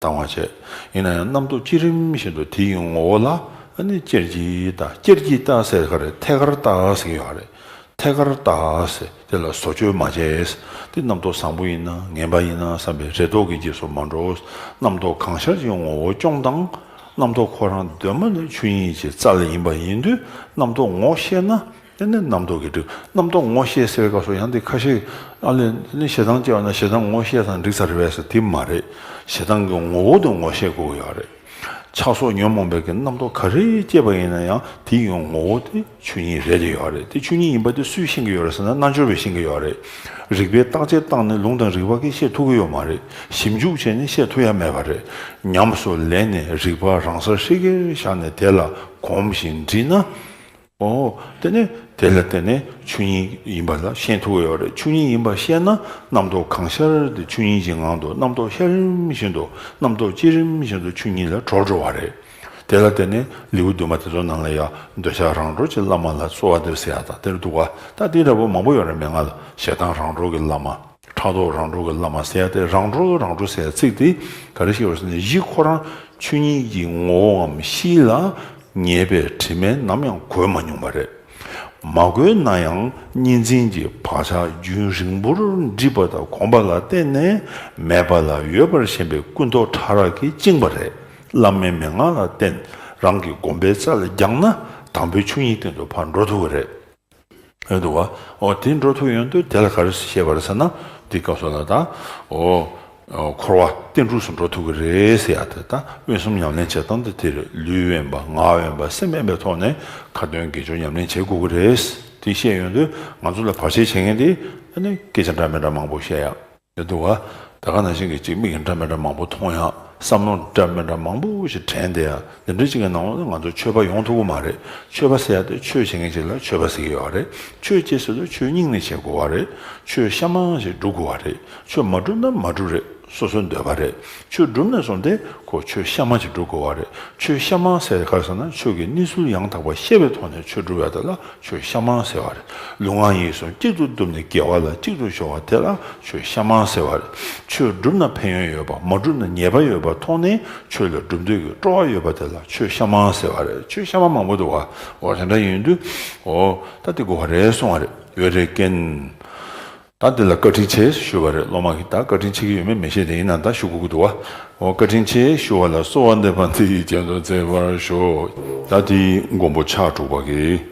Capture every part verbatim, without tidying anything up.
བཏང་བ་བྱས། ཡིན་ན་ཡང་རྣམ་རྟོག་ཅི་རིམ་བཞིན་དུ་དེ་ཡི་ངོ་བོ་ལ་ཨ་ནི་ཅེར་གྱིས་ལྟ། ཅེར་གྱིས་ལྟ་ཟེར་ག་རེ། ཐད་ཀར་ལྟ་ཟེར་གྱི་ཡོད་རེད། ཐད་ཀར་ལྟ་ཟེར་དེ་ལ་བཟོ་བཅོས་མ་བྱས། དེ་རྣམ་རྟོག་བཟང་པོ་ཡིན་ན་ངན་པ་ཡིན་ན་བསམ་པའི་རེ་དོགས་ཀྱི་རྗེས་སུ་མ་འགྲོ། རྣམ་རྟོག་གང་ཤར་གྱི་ངོ་བོ་སྐྱོང་དང་། རྣམ་རྟོག་ཁོ་རང་གདོད་མ་ནས་ཆོས་ཉིད་ཀྱི་རྩ་ལ་ཡིན་པ་ཡིན་དུས། རྣམ་རྟོག་ངོ་ཤེས་ན། དེ་ནི་རྣམ་རྟོག་གི་འགྲིག་རྣམ་རྟོག་ངོ་ཤེས་ཟེར་བའི་སྐབས་སུ་ཡང་དེ་ཁ་ཤས་ཨ་ལས་ནི་ཞེ་སྡང་སྐྱེ་བ་ན་ཞེ་སྡང་ངོ་ཤེས་དང་འགྲིག་ཚར་བས་ཟེར། དེ་མ་རེད། ཞེ་སྡང་གི་ངོ་བོ་དེ་ངོ་ཤེས་དགོས་ཀྱི་ཡོད་རེད། ཆགས་སོགས་ཉོན་མོངས་པའི་གི་རྣམ་རྟོག་ག་རེ་སྐྱེས་པ་ཡིན་ན་ཡང་དེ་ཡི་ངོ་བོ་དེ་ཆོས་ཉིད་རེད་དེ་ཡོད་རེད། དེ་ཆོས་ཉིད་ཡིན་པ་དེ་སུས་ཤེས་ཀྱི་ཡོད་རེད་ཟེར་ན། རྣལ་འབྱོར་པས་ཤེས་ཀྱི་ཡོད་རེད། རིགས་པས་བརྟག་དཔྱད་བཏང་ནས་ལུང་དང་རིགས་པ་གིས་བཤད་ཐུབ་ཀྱི་ཡོད་མ་རེད། ཞིབ་འཇུག་བྱས་ནས་བཤད་ཐུབ་ཡ་མེད་པ་རེད། ཉམས་སུ་ལེན་ནས་རིགས་པ་རང་སར་ཧྲིལ་གེར་བཞག་ནས་དེ་ལ་གོམས་ཤིང་དྲིས་ན། ཨོ། དེ་ནས་དེ་ལ་བརྟེན་ནས་ཆོས་ཉིད་ཡིན་པ་ལ་ཤེས་ཐུབ་ཀྱི་ཡོད་རེད། ཆོས་ཉིད་ཡིན་པ་ཤེས་ན་རྣམ་རྟོག་གང་ཤར་དེ་ཆོས་ཉིད་ཀྱི་ངང་དུ་རྣམ་རྟོག་ཤར་རིམ་བཞིན་དུ་རྣམ་རྟོག་བཅད་རིམ་བཞིན་དུ་ཆོས་ཉིད་ལ་གྲོལ་འགྲོ་བ་རེད། དེ་ལ་བརྟེན་ནས་ལེའུ་བདུན་པ་དེ་ཚོ་ནང་ལ་ཡང་འདོད་ཆགས་རང་གྲོལ་གྱི་བླ་མ་ལ་གསོལ་བ་འདེབས་ཟེར་ཡ་དང་དེར་འདུག་ག་ད་དེ་འདྲ་པོ་མང་པོ་ཡོད་རེད། མན་ངག་ལ་ཞེ་སྡང་རང་གྲོལ་གྱི་བླ་མ། ཕྲག་དོག་རང་གྲོལ་གྱི་བླ་མ་ཟེར་ཡ་དེ། རང་གྲོལ་རང་གྲོལ་ཟེར་ཡ་ཚིག་དེ་ག་རེ་ཞིག་ཡོད་ཟེར་ན། གཞི་ཁོ་རང་ཆོས་ཉིད་ཀྱི་ངོ་བོའམ་གཤིས་ལ་ངེས་པའི་དྲི་མས་ནམ་ཡང་གོས་མ་མྱོང་བ་རེད། མ་གོས་ན་ཡང་གཉིས་འཛིན་གྱི་བག་ཆགས་རྒྱུན་རིང་པོར་འདྲིས་པ་དང་གོམས་པ་ལ་བརྟེན་ནས་མེད་པ་ལ་ཡོད་པར་ཞེན་པའི་ཀུན་རྟོག་ཕྲ་རགས་ཀྱིས་བཅིངས་པ་རེད། བླ་མའི་མན་ངག་ལ་བརྟེན་རང་གི་སྒོམ་པའི་རྩལ་སྦྱངས་ན་དང་པོའི་ཆོས་ཉིད་སྟེང་དུ་ཕར་འགྲོ་ཐུབ་ཀྱི་རེད། ཡོད་འདུག་བ། འོ་དེ་འགྲོ་ཐུབ་ཡོང་དུས་དེ་ལ་ག་རེ་བཤད་པ་རེད་ཟེར་ན། དེའི་སྐབས་སུ་ལ་ད་འོ་འཁོར་བ་གཏན་གྲོགས་སུ་འགྲོ་ཐུབ་ཀྱི་རེད་ཟེར་ཡ་དེ། ད་མངོན་སུམ་ཉམས་ལེན་བྱེད་སྟངས་དེ་དེ་རེད། ལུས་དབེན་པ་ངག་དབེན་པ་སེམས་དབེན་པའི་ཐོག་ནས་ཁ་ཏོན་དགེ་སྦྱོར་ཉམས་ལེན་བྱེད་དགོས་ཀྱི་རེད། དེ་བཤད་ཡོང་དུས་ང་ཚོ་ལ་བར་ཆད་བྱེད་མཁན་དེ་ཨ་ནི་སྐད་ཆ་འདྲ་མི་འདྲ་མང་པོ་བཤད་ཡ། ཡོད་འདུག་བ། ད་ག་ནང་བཞིན་གྱི་ཅིག་མིག་གིས་འདྲ་མི་འདྲ་མང་པོ་མཐོང་ཡ། བསམ་བློ་འདྲ་མི་འདྲ་མང་པོ་ཞིག་དྲན་བསྡད་ཡ། འདི་འདྲ་ཅིག་གི་ནང་ལོགས་ལ་ང་ཚོ་ཆོས་པ་ཡོང་ཐུབ་ཀྱི་མ་རེད། ཆོས་པ་ཟེར་ཡ་དེ་ཆོས་བྱེད་མཁན་ཅིག་ལ་ཆོས་པ་ཟེར་གྱི་ཡོད་རེད། ཆོས་ཅེས་ཟེར་དུས་ཆོས་སྙིང་ནས་བྱེད་དགོས་བ་རེད། ཆོས་གཤའ་མ་ཞིག་སྒྲུབ་དགོས་བ་རེད། ཆོས་མ་སྒྲུབ་ན་མ་སྒྲུབ་རེད། སོ་སོའི་འདོད་པ་རེད། ཆོས་སྒྲུབ་ནས་བཟུང་སྟེ་ཁོ་ཆོས་གཤའ་མ་ཞིག་སྒྲུབ་དགོས་བ་རེད། ཆོས་གཤའ་མ་ཟེར་ག་རེ་ཟེར་ན། ཆོས་ཀྱི་གནས་ཚུལ་ཡང་དག་པ་ཤེས་པའི་ཐོག་ནས་ཆོས་སྒྲུབ་ཡ་དེ་ལ་ཆོས་གཤའ་མ་ཟེར་བ་རེད། ལུས་ངག་ཡིད་གསུམ་གཅིག་ཏུ་བསྡོམས་ནས་དགེ་བ་ལ་གཅིག་ཏུ་སྦྱོར་བ་དེ་ལ་ཆོས་གཤའ་མ་ཟེར་བ་རེད། ཆོས་བསྒྲུབས་ན་ཕན་ཡོན་ཡོད་པ། མ་བསྒྲུབས་ན་ཉེས་པ་ཡོད་པ་མཐོང་ནས་ཆོས་ལ་སྒྲུབ་འདོད་ཀྱི་སྤྲོ་བ་ཡོད་པ་དེ་ལ་ཆོས་གཤའ་མ་ཟེར་བ་རེད། ཆོས་གཤའ་མ་མང་པོ་འདུག་བ། འོ་དེ་འདྲ་ཡིན་དུས་འོ་ད་དེ་དགོས་པ་རེད་གསུང་བ་རེད། འོད་རིས་ཀུན། ད་འདི་ལ་བཀའ་དྲིན་ཆེ་ཞུ་བ་རེད། སློབ་མ་གིས་ད་བཀའ་དྲིན་ཆེ་གི་ཡོད་མེད་མི་ཤེས། དེ་ཡིན་ན་ད་ཞུ་དགོས་ཀྱི་འདུག་བ། འོ་བཀའ་དྲིན་ཆེ་ཞུ་བ་ལ་གསོལ་བ་འདེབས་པ་འདི་ཡིས་རྒྱ་མཚོ་བརྩེགས་པར་ཤོག་ད་དེའི་མགོན་པོ་ཕྱག་དྲུག་པ་གི།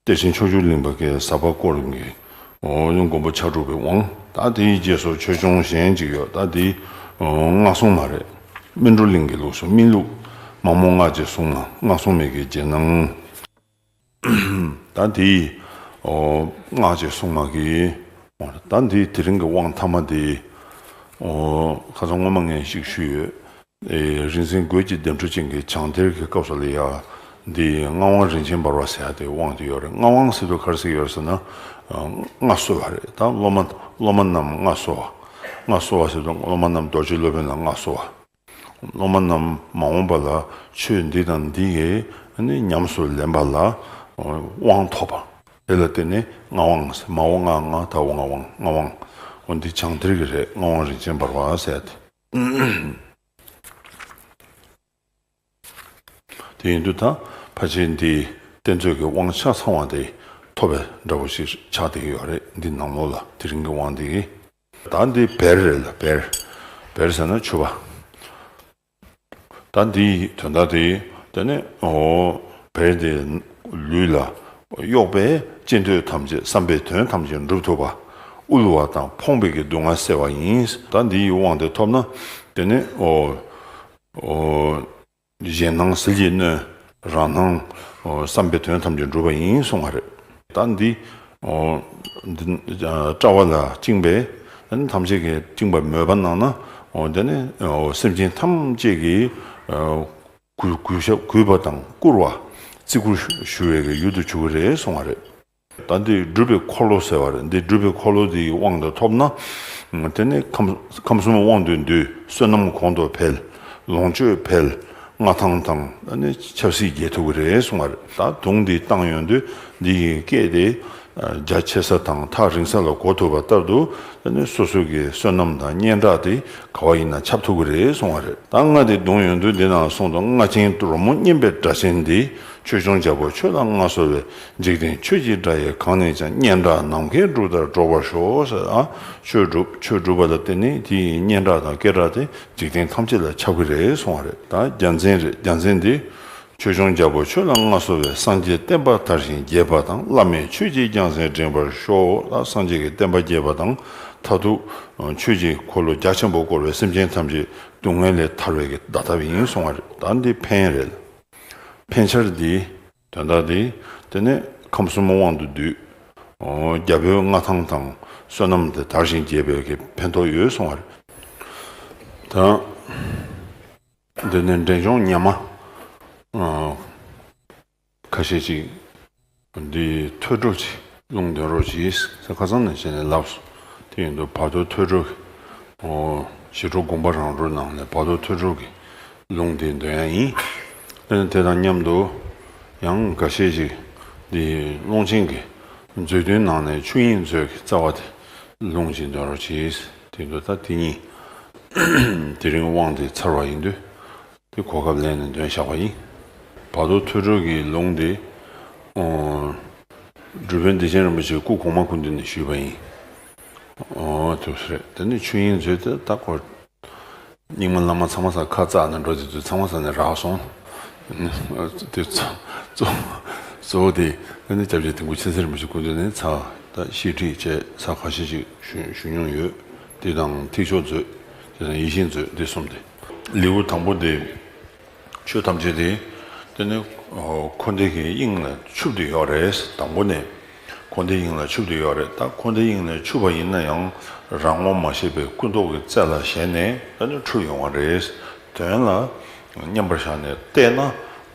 གཏེར་ཆེན་ཕྱོགས་བཅུར་གླིང་པ་གི་ཟབ་པ་སྐོར་གྱི་འོ་མགོན་པོ་ཕྱག་དྲུག་པའི་དབང་། ད་དེའི་རྗེས་སུ་ཆོས་སྐྱོང་གཞན་ཅིག་ཡོད། ད་དེའི་སྔགས་སྲུང་མ་རེད། སྨིན་གྲོལ་གླིང་གི་ལུགས་སུ་སྨིན་ལུགས། མ་མོ་སྔགས་ཀྱི་སྲུང་མ། སྔགས་སྲུང་མའི་གི་རྗེས་གནང་། ད་དེའི་འོ་སྔགས་ཀྱི་སྲུང་མ་གི། ད་འདི་དེ་རིང་གི་དབང་ཐ་མ་དེ། འོ་ཁ་སང་སྔོན་མ་ངས་ཞིག་ཞུས་ཡོད། ཨེ་རིག་འཛིན་རྒོད་ཀྱི་ལྡེམ་འཕྲུ་ཅན་གྱི་བྱང་གཏེར་གྱི་སྐབས་སུ་ལ་ཡ། འདི་སྔགས་དབང་རིན་ཆེན་འབར་བ་ཟེར་ཡ་དེ་དབང་དེ་ཡོད་རེད། སྔགས་དབང་ཟེར་དུས་ག་རེ་ཟེར་གྱི་ཡོད་རེད་ཟེར་ན། ཨ་སྔགས་གསོལ་བ་རེད། ད་སློབ་མ་སློབ་མ་རྣམས་སྔགས་གསོལ་བ། སྔགས་གསོལ་བ་ཟེར་དུས་སློབ་མ་རྣམས་རྡོ་རྗེ་སློབ་དཔོན་ལ་སྔགས་གསོལ་བ། སློབ་མ་རྣམས་མ་འོངས་པ་ལ་ཆོས་འདི་དང་འདི་ཡིས་ནི་ཉམས་སུ་ལེན་པ་ལ་དབང་ཐོབ་པ། དེ་ལ་བརྟེན་ནས་སྔགས་དབང་ཟེར། མ་འོ་ང་ང་ད་འོ་ང་དབང་སྔགས་དབང་། འོ་འདི་བྱང་གཏེར་གྱི་རེད། སྔགས་དབང་རིན་ཆེན་འབར་བ་ཟེར་ཏེ། དེ་ཡིན་དུས་ད་ཕལ་ཆེར་འདི་གཏེར་མཛོད་ཀྱི་དབང་ཆ་ཚང་བ་དེ་ཐོབ་པའི་འདྲ་པོ་ཞིག་ཆགས་བསྡད་ཀྱི་ཡོད་རེད། འདི་ནང་ལོགས་ལ་དེ་རིང་གི་དབང་འདི། ད་འདི་བེར་རེད་ལ། བེར། བེར་ཟེར་ན་ཕྱུ་པ། ད་འདིའི་དོན་དག་དེ། དེ་ནས་འོ་བེར་དེ་ལུས་ལ་གཡོགས་པས་ཅི་འདོད་ཐམས་ཅད་བསམ་པའི་དོན་ཐམས་ཅད་འགྲུབ་ཐུབ་པ། དབུལ་བ་དང་ཕོངས་པའི་གི་སྡུག་བསྔལ་སེལ་བ་ཡིན། ད་འདིའི་དབང་དེ་ཐོབ་ན། དེ་ནས་འོ་འོ། གཞན་སྣང་ཟིལ་གྱིས་གནོན། རང་སྣང་བསམ་པའི་དོན་ཐམས་ཅད་འགྲུབ་པ་ཡིན་གསུང་བ་རེད། ད་འདི་འདི་དཔྲལ་བ་ལ་བཅིངས་པས་ཐམས་ཅད་ཀྱིས་བཅིངས་པ་མོས་པ་གནང་ན། དེ་ནི་སེམས་ཅན་ཐམས་ཅད་ཀྱིས་གུས་གུས་ཞབས་གུས་པ་དང་བཀུར་བ། བརྩི་བཀུར་ཞུ་བའི་ཡུལ་དུ་གྱུར་གྱི་རེད་གསུང་བ་རེད། ད་འདི་སྒྲུབ་པའི་འཁོར་ལོ་ཟེར་བ་རེད། འདི་སྒྲུབ་པའི་འཁོར་ལོ་འདིའི་དབང་དུ་ཐོབ་ན། དེ་ནས་ཁམས་ཁམས་གསུམ་དབང་དུ་འདུས། བསོད་ནམས་གོང་དུ་འཕེལ། ལོངས་སྤྱོད་འཕེལ། མངའ་ཐང་དང་ཆབ་སྲིད་རྒྱས་ཐུབ་ཀྱི་རེད་གསུང་བ་རེད། ད་དུང་འདི་བཏང་ཡོང་དུས་འདི་ཡི་སྐད་དེ་ རྒྱ་ཆེ་ས་དང་ཐག་རིང་ས་ལ་གོ་ཐུབ་པ་ལྟར་དུ། དེ་ནི་སོ་སོ་གི་བསོད་ནམས་དང་སྙན་གྲགས་དེ་ག་བ་ཡིན་ན་ཁྱབ་ཐུབ་ཀྱི་རེད་གསུང་བ་རེད། ད་རྔ་དེ་བརྡུངས་ཡོང་དུས་འདི་ནང་གསུངས་འདུག་རྔ་ཆེན་རོལ་མོ་སྙན་པའི་སྒྲ་ཆེན་འདི། ཆོས་སྐྱོང་རྒྱལ་པོ་ཁྱོད་ལ་མངའ་གསོལ་བའི། འཇིག་རྟེན་ཆོས་ཀྱི་སྒྲ་ཡིས་གང་ནས་ཀྱང་། སྙན་གྲགས་ནམ་མཁའི་འབྲུག་ལྟར་སྒྲོག་པར་ཤོག་ཟེར། ཨ། ཆོས་སྒྲུབ་ཆོས་སྒྲུབ་པ་ལ་བརྟེན་ནས་དེ་ཡི་སྙན་གྲགས་དང་སྐད་གྲགས་དེ་འཇིག་རྟེན་ཐམས་ཅད་ལ་ཁྱབ་ཀྱི་རེད་གསུང་བ་རེད། ད་རྒྱལ་མཚན་རེད། རྒྱལ་མཚན་འདི། ཆོས་སྐྱོང་རྒྱལ་པོ་ཁྱོད་ལ་མངའ་གསོལ་བའི། སངས་རྒྱས་བསྟན་པ་དར་ཞིང་རྒྱས་པ་དང་། བླ་མེད་ཆོས་ཀྱི་རྒྱལ་མཚན་བསྒྲེངས་པར་ཤོག་ད་སངས་རྒྱས་ཀྱི་བསྟན་པ་རྒྱས་པ་དང་། མཐར་ཐུག་ཆོས་ཀྱི་འཁོར་ལོ་རྒྱ་ཆེན་པོ་བསྐོར་བའི་སེམས་ཅན་ཐམས་ཅད་སྡུག་བསྔལ་ལས་ཐར་བའི་གི་བརྡ་ཐབས་ཡིན་གསུང་བ་རེད། ད་འདི་ཕན་རེད། ཕན་ཆེར་འདི། དོན་དག་འདི། དེ་ནས་ཁམས་གསུམ་དབང་དུ་བསྡུས། ཨོ། རྒྱལ་པོའི་མངའ་ཐང་དང་བསོད་ནམས་དེ་དར་ཞིང་རྒྱས་པའི་གི་ཕན་ཐོགས་ཡོད་གསུང་བ་རེད། ད། འདི་ནས་འབྲས་ལྗོངས་ཉ་མ། ཨ། ཁ་ཤས་ཅིག་འདི་ཐོས་གྲོལ་གྱི་ལུང་འདོན་རོགས་གྱིས་ཟེར་ཁ་སང་ནས་བྱས་ནས་ལབ་སོང་། དེ་ཡིན་དུས་བར་དོ་ཐོས་གྲོལ་གྱི། ཨོ། ཞི་ཁྲོ་དགོངས་པ་རང་གྲོལ་ནང་ནས་བར་དོ་ཐོས་གྲོལ་གྱི་ལུང་འདི་འདོན་ཡ་ཡིན། དེ་དང་མཉམ་དུ་ཡང་འགའ་ཤས་ཅིག་འདི་ཀློང་ཆེན་གྱི་མཛོད་བདུན་ནང་ནས་ཆོས་དབྱིངས་མཛོད་ཀྱི་རྩ་བ་དེ་ལུང་ཅིག་འདོན་རོགས་གྱིས། དེ་ཡིན་དུས་ད་དེ་གཉིས་དེ་རིང་དབང་དེ་ཚར་བ་ཡིན་དུས། དེ་གོ་སྐབས་ལེན་ནས་འདོན་བཞག་པ་ཡིན། བར་དོ་ཐོས་གྲོལ་གྱི་ལུང་དེ། ཨོ། འབྲུག་པའི་བདེ་ཆེན་རིན་པོ་ཆེའི་སྐུ་གོང་མ་སྐུ་མདུན་ནས་ཞུས་པ་ཡིན། ཨོ། དེ་རེད། དེ་ནི་ཆོས་དབྱིངས་མཛོད་དེ་ད་གོ། རྙིང་མ་བླ་མ་ཚང་མ་ས་ཁ་བཙགས་ནས་འགྲོ་དེ་དུས་ཚང་མ་ས་ནས་རག་སོང་། དེ་གཙོ་གཙོ་གཙོ་བོ་དེ་དེ་ནི་སྐྱབས་རྗེ་དིལ་མགོ་མཁྱེན་བརྩེ་རིན་པོ་ཆེ་སྐུ་མདུན་ནས་ཚ་ད་ཤེས་ཁྲིད་བྱས་ས་ཁ་ཤས་ཤིག་ཞུ་ཞུ་མྱོང་ཡོད། དེ་དང་ཐེག་མཆོག་མཛོད། དེ་དང་ཡེ་ཤེས་མཛོད་འདི་གསུམ་སྟེ། ལེའུ་དང་པོ་དེ། ཆོས་ཐམས་ཅད་དེ། དེ་ནི་འཁོར་འདས་ཀྱི་དབྱིངས་ལ་ཆུབ་བསྡད་ཡོད་རེད། དང་པོ་ནས། འཁོར་འདས་དབྱིངས་ལ་ཆུབ་བསྡད་ཡོད་རེད། ད་འཁོར་འདས་དབྱིངས་ལ་ཆུབ་པ་ཡིན་ན་ཡང་རང་ངོ་མ་ཤེས་པའི་ཀུན་རྟོག་གི་རྩལ་ལ་ཞེན་ནས་དེ་ནི་འཁྲུལ་ཡོང་བ་རེད། དོན་ལ་མཉམ་པར་བཞག་ནས་བལྟས་ན།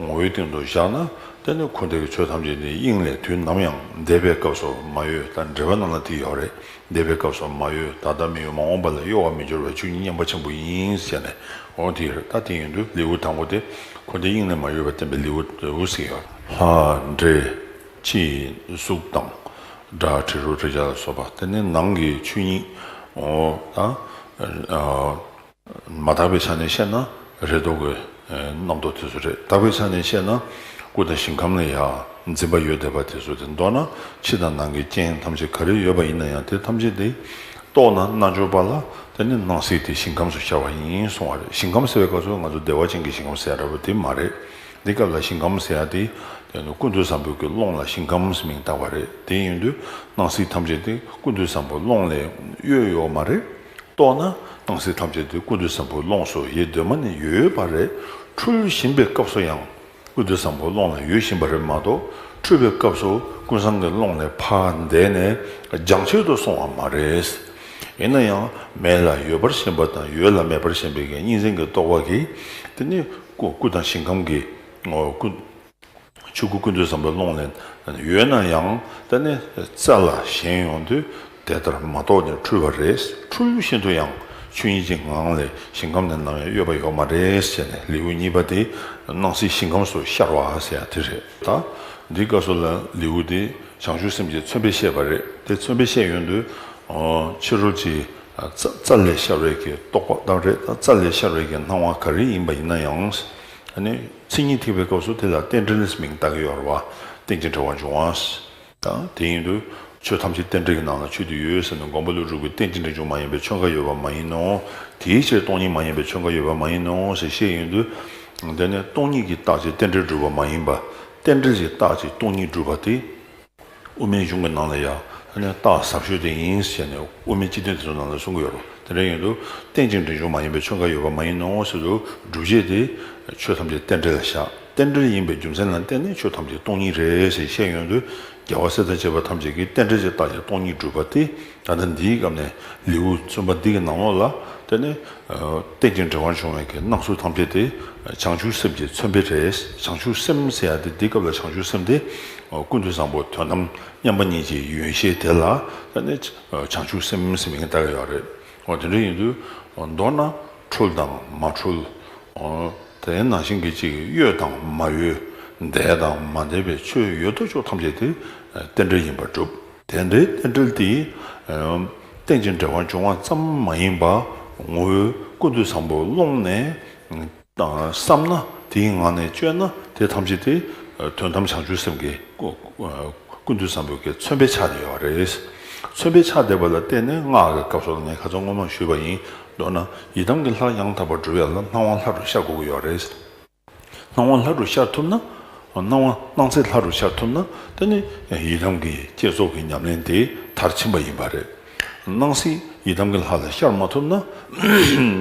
ངོ་བོའི་སྟེང་དུ་བཞག་ན། དེ་ནི་འཁོར་འདས་ཀྱི་ཆོས་ཐམས་ཅད་ནི་དབྱིངས་ལས་དུས་ནམ་ཡང་འདས་པའི་སྐབས་སུ་མ་གཡོས། ད་འགྲེལ་པ་ནང་ལ་དེ་ཡོད་རེད། འདས་པའི་སྐབས་སུ་མ་གཡོས། ད་ལྟ་མི་ཡོད་མ་འོངས་པ་ལ་གཡོ་བ་མི་འགྱུར་བའི་ཆོས་ཉིད་མཉམ་པ་ཆེན་པོ་ཡིན་ཟེར་ནས། འོ་དེ་རེད། ད་དེ་ཡིན་དུས་ལེའུ་དང་པོ་དེ་འཁོར་འདས་དབྱིངས་ལས་མ་གཡོས་པ་བསྟན་པའི་ལེའུ་ཟེར་ཡོད། ལྷ་འདྲེ་ཕྱི་ཡི་གཟུགས་དང་སྒྲ་དྲི་རོ་དྲི་རྒྱ་ལ་སོགས་པ་དེ་ནི་ནང་གི་ཆོས་ཉིད། འོ་ད། མ་དག་པའི་ཆ་ནས་བཤད་ན་རེ་དོགས་ཀྱི་རྣམ་རྟོག་དེ་ཚོ་རེད། དག་པའི་ཆ་ནས་བཤད་ན་སྐུ་དང་ཞིང་ཁམས་ལ་ཡང་འཛིན་པ་ཡོད་བསྡད་པ་དེ་ཚོ་དེ། མདོར་ན་ཕྱི་དང་ནང་གི་རྐྱེན་ཐམས་ཅད་ག་རེ་ཡོད་པ་ཡིན་ན་ཡང་དེ་ཐམས་ཅད་དེ་རྟོགས་ན་རྣལ་འབྱོར་པ་ལ་དེ་ནི་སྣང་སྲིད་དེ་ཞིང་ཁམས་སུ་ཤར་བ་ཡིན་གསུང་བ་རེད། ཞིང་ཁམས་ཟེར་བའི་སྐབས་སུ་ང་ཚོ་བདེ་བ་ཅན་གྱི་ཞིང་ཁམས་ཟེར་ཡ་འདྲ་པོ་དེ་མ་རེད། འདི་སྐབས་ལ་ཞིང་ཁམས་ཟེར་ཡ་དེ་དེ་ནི་ཀུན་ཏུ་བཟང་པོའི་གི་ཀློང་ལ་ཞིང་ཁམས་ཟེར་མིང་བཏགས་པ་རེད། དེ་ཡིན་དུས་སྣང་སྲིད་ཐམས་ཅད་དེ་ཀུན་ཏུ་བཟང་པོའི་ཀློང་ལས་གཡོས་ཡོད་མ་རེད། རྟོགས་ན་སྣང་སྲིད་ཐམས་ཅད་དེ་ཀུན་ཏུ་བཟང་པོའི་ཀློང་སུ་ཡེ་གདོད་མ་ནས་ཡོད་པ་རེད། འཁྲུལ་བཞིན་པའི་སྐབས་སུ་ཡང་ཀུན་ཏུ་བཟང་པོའི་ཀློང་ལ་ཡོད་བཞིན་པ་རེད་མ་གཏོགས། འཁྲུལ་པའི་སྐབས་སུ་ཀུན་བཟང་གི་ཀློང་ལས་ཕར་འདས་ནས་རྒྱང་ཆད་དུ་སོང་བ་མ་རེད། ཡིན་ན་ཡང་མེད་ལ་ཡོད་པར་ཞེན་པ་དང་ཡོད་ལ་མེད་པར་ཞེན་པའི་གི་གཉིས་འཛིན་གྱི་རྟོག་པ་གིས་དེ་ནི་སྐུ་སྐུ་དང་ཞིང་ཁམས་ཀྱི་ཀུན། ཆོས་སྐུ་ཀུན་ཏུ་བཟང་པོའི་ཀློང་ལས་ཡོད་ན་ཡང་དེ་ནི་རྩལ་ལ་ཞེན་ཡོང་དུས་དེ་ལྟར་མ་རྟོགས་ནས་འཁྲུལ་པ་རེད། འཁྲུལ་བཞིན་དུ་ཡང་ཆོས་ཉིད་ཀྱི་ངང་ལས་ཞིང་ཁམས་ནས་ནམ་ཡང་གཡོས་པ་ཡོད་མ་རེད་ཟེར་ནས། ལེའུ་གཉིས་པ་དེ་སྣང་སྲིད་ཞིང་ཁམས་སུ་ཤར་བ་ཟེར་ཡ་དེ་རེད། ད་འདི་སྐབས་སུ་ལ་ལེའུ་དེ་བྱང་ཆུབ་སེམས་ཀྱི་མཚོན་དཔེ་བཤད་པ་རེད། དེ་མཚོན་དཔེ་བཤད་ཡོང་དུས་ཕྱི་རོལ་གྱི་རྩ་རྩལ་ལས་ཤར་བའི་གི་རྟོག་པ་དང་རེད། ད་རྩལ་ལས་ཤར་བའི་གི་སྣང་བ་ག་རེ་ཡིན་པ་ཡིན་ན་ཡང་། ཨ་ནི་མཚན་ཉིད་ཐེག་པའི་སྐབས་སུ་དེ་ལ་རྟེན་འབྲེལ་ཟེར་མིང་བཏགས་ཀྱི་ཡོད་རེད་བ། རྟེན་ཅིང་འབྲེལ་བར་འབྱུང་བ། དང་དེ་ཡིན་དུས་ཆོས་ཐམས་ཅད་རྟེན་འབྲེལ་གྱི་ནང་ལ་ཆོས་དེ་ཡོད་ཟེར་ནས། མགོན་པོ་ཀླུ་སྒྲུབ་ཀྱིས་རྟེན་ཅིང་འབྲེལ་འབྱུང་མ་ཡིན་པའི་ཆོས་འགའ་ཡོད་པ་མ་ཡིན་ནོ། དེའི་ཕྱིར་སྟོང་ཉིད་མ་ཡིན་པའི་ཆོས་འགའ་ཡོད་པ་མ་ཡིན་ནོ་ཞེས་བཤད་ཡོང་དུས། དེ་ནས་སྟོང་ཉིད་ཀྱི་རྟགས་ཀྱིས་རྟེན་འབྲེལ་སྒྲུབ་པ་མ་ཡིན་པ། རྟེན་འབྲེལ་གྱི་རྟགས་ཀྱིས་སྟོང་ཉིད་སྒྲུབ་པ་དེ། དབུ་མའི་གཞུང་གི་ནང་ལ་ཡང་ཨ་ནི་རྟགས་ཟབ་ཤོས་དེ་ཡིན་ཞེས་ནས། དབུ་མའི་སྤྱི་དོན་དེ་ཚོའི་ནང་ལ་གསུང་གི་ཡོད་རེད། དེ་འདྲ་ཡིན་དུས་རྟེན་ཅིང་འབྲེལ་འབྱུང་མ་ཡིན་པའི་ཆོས་འགའ་ཡོད་པ་མ་ཡིན་ནོ་ཟེར་དུས། སྒྲུབ་བྱེད་དེ་ཆོས་ཐམས་ཅད་རྟེན་འབྲེལ་ལ་བཞག་རྟེན་འབྲེལ་ཡིན་པའི་རྒྱུ་མཚན་ལ་བརྟེན་ནས་ཆོས་ཐམས་ཅད་སྟོང་ཉིད་རེད་ཟེར་བཤད་ཡོང་དུས། རྒྱལ་བ་སྲས་དང་བཅས་པ་ཐམས་ཅད་ཀྱིས་རྟེན་འབྲེལ་གྱི་རྟགས་ཀྱིས་སྟོང་ཉིད་སྒྲུབ་པ་དེ། ད་ལྟ་འདིའི་སྐབས་ནས་ལེའུ་གསུམ་པ་འདི་གི་ནང་ལོགས་ལ་དེ་ནི་རྟེན་ཅིང་འབྲེལ་བར་འབྱུང་བའི་གི་སྣང་ཚུལ་ཐམས་ཅད་དེ་བྱང་ཆུབ་སེམས་ཀྱི་མཚོན་དཔེ་རེད། བྱང་ཆུབ་སེམས་ཟེར་ཡ་དེ། འདི་སྐབས་ལ་བྱང་ཆུབ་སེམས་དེ་ཀུན་ཏུ་བཟང་པོ་དོན་དམ་མཉམ་པ་ཉིད་ཀྱི་ཡོན་ཤེས་དེ་ལ་དེ་ནི་བྱང་ཆུབ་སེམས་ཟེར་མིང་བཏགས་ཡོད་རེད། འོ་དེ་འདྲ་ཡིན་དུས་མདོར་ན་འཁྲུལ་དང་མ་འཁྲུལ། དེ་ནང་བཞིན་གྱི་ཅིག་གཡོས་དང་མ་གཡོས། འདས་དང་མ་འདས་པའི་ཆོས་ཡོད་དོ་ཅོག་ཐམས་ཅད་དེ་རྟེན་འབྲེལ་ཡིན་པར་གྲུབ། དེ་འདྲའི་རྟེན་འབྲེལ་དེ་རྟེན་ཅིང་འབྲེལ་བར་འབྱུང་བ་ཙམ་མ་ཡིན་པར་ངོ་བོའི་ཀུན་ཏུ་བཟང་པོའི་ཀློང་ནས་བསམ་ན། དེའི་ངང་ནས་སྤྱོད་ན་དེ་ཐམས་ཅད་དེ་དོན་དམ་བྱང་ཆུབ་སེམས་ཀྱི་ཀུན་ཏུ་བཟང་པོའི་གི་མཚོན་དཔེ་ཆགས་བསྡད་ཡོད་རེད། མཚོན་དཔེ་ཆགས་བསྡད་པ་ལ་བརྟེན་ནས་སྔགས་ཀྱི་སྐབས་སུ་ངས་ཁ་སང་སྔོན་མ་ཞུས་པ་ཡིན། མདོར་ན་ཡི་དམ་གྱི་ལྷ་ཡང་དག་པར་སྒྲུབ་ཡ་ལ་སྣང་བ་ལྷ་རུ་ཤར་དགོས་ཀྱི་ཡོད་རེད། སྣང་བ་ལྷ་རུ་ཤར་ཐུབ་ན། སྣང་བ་སྣང་སྲིད་ལྷ་རུ་ཤར་ཐུབ་ན། དེ་ནི་ཡི་དམ་གྱི་བསྐྱེད་རྫོགས་ཀྱི་ཉམས་ལེན་དེ་མཐར་ཕྱིན་པ་ཡིན་པ་རེད། སྣང་སྲིད་ཡི་དམ་གྱི་ལྷ་ལ་ཤར་མ་ཐུབ་ན།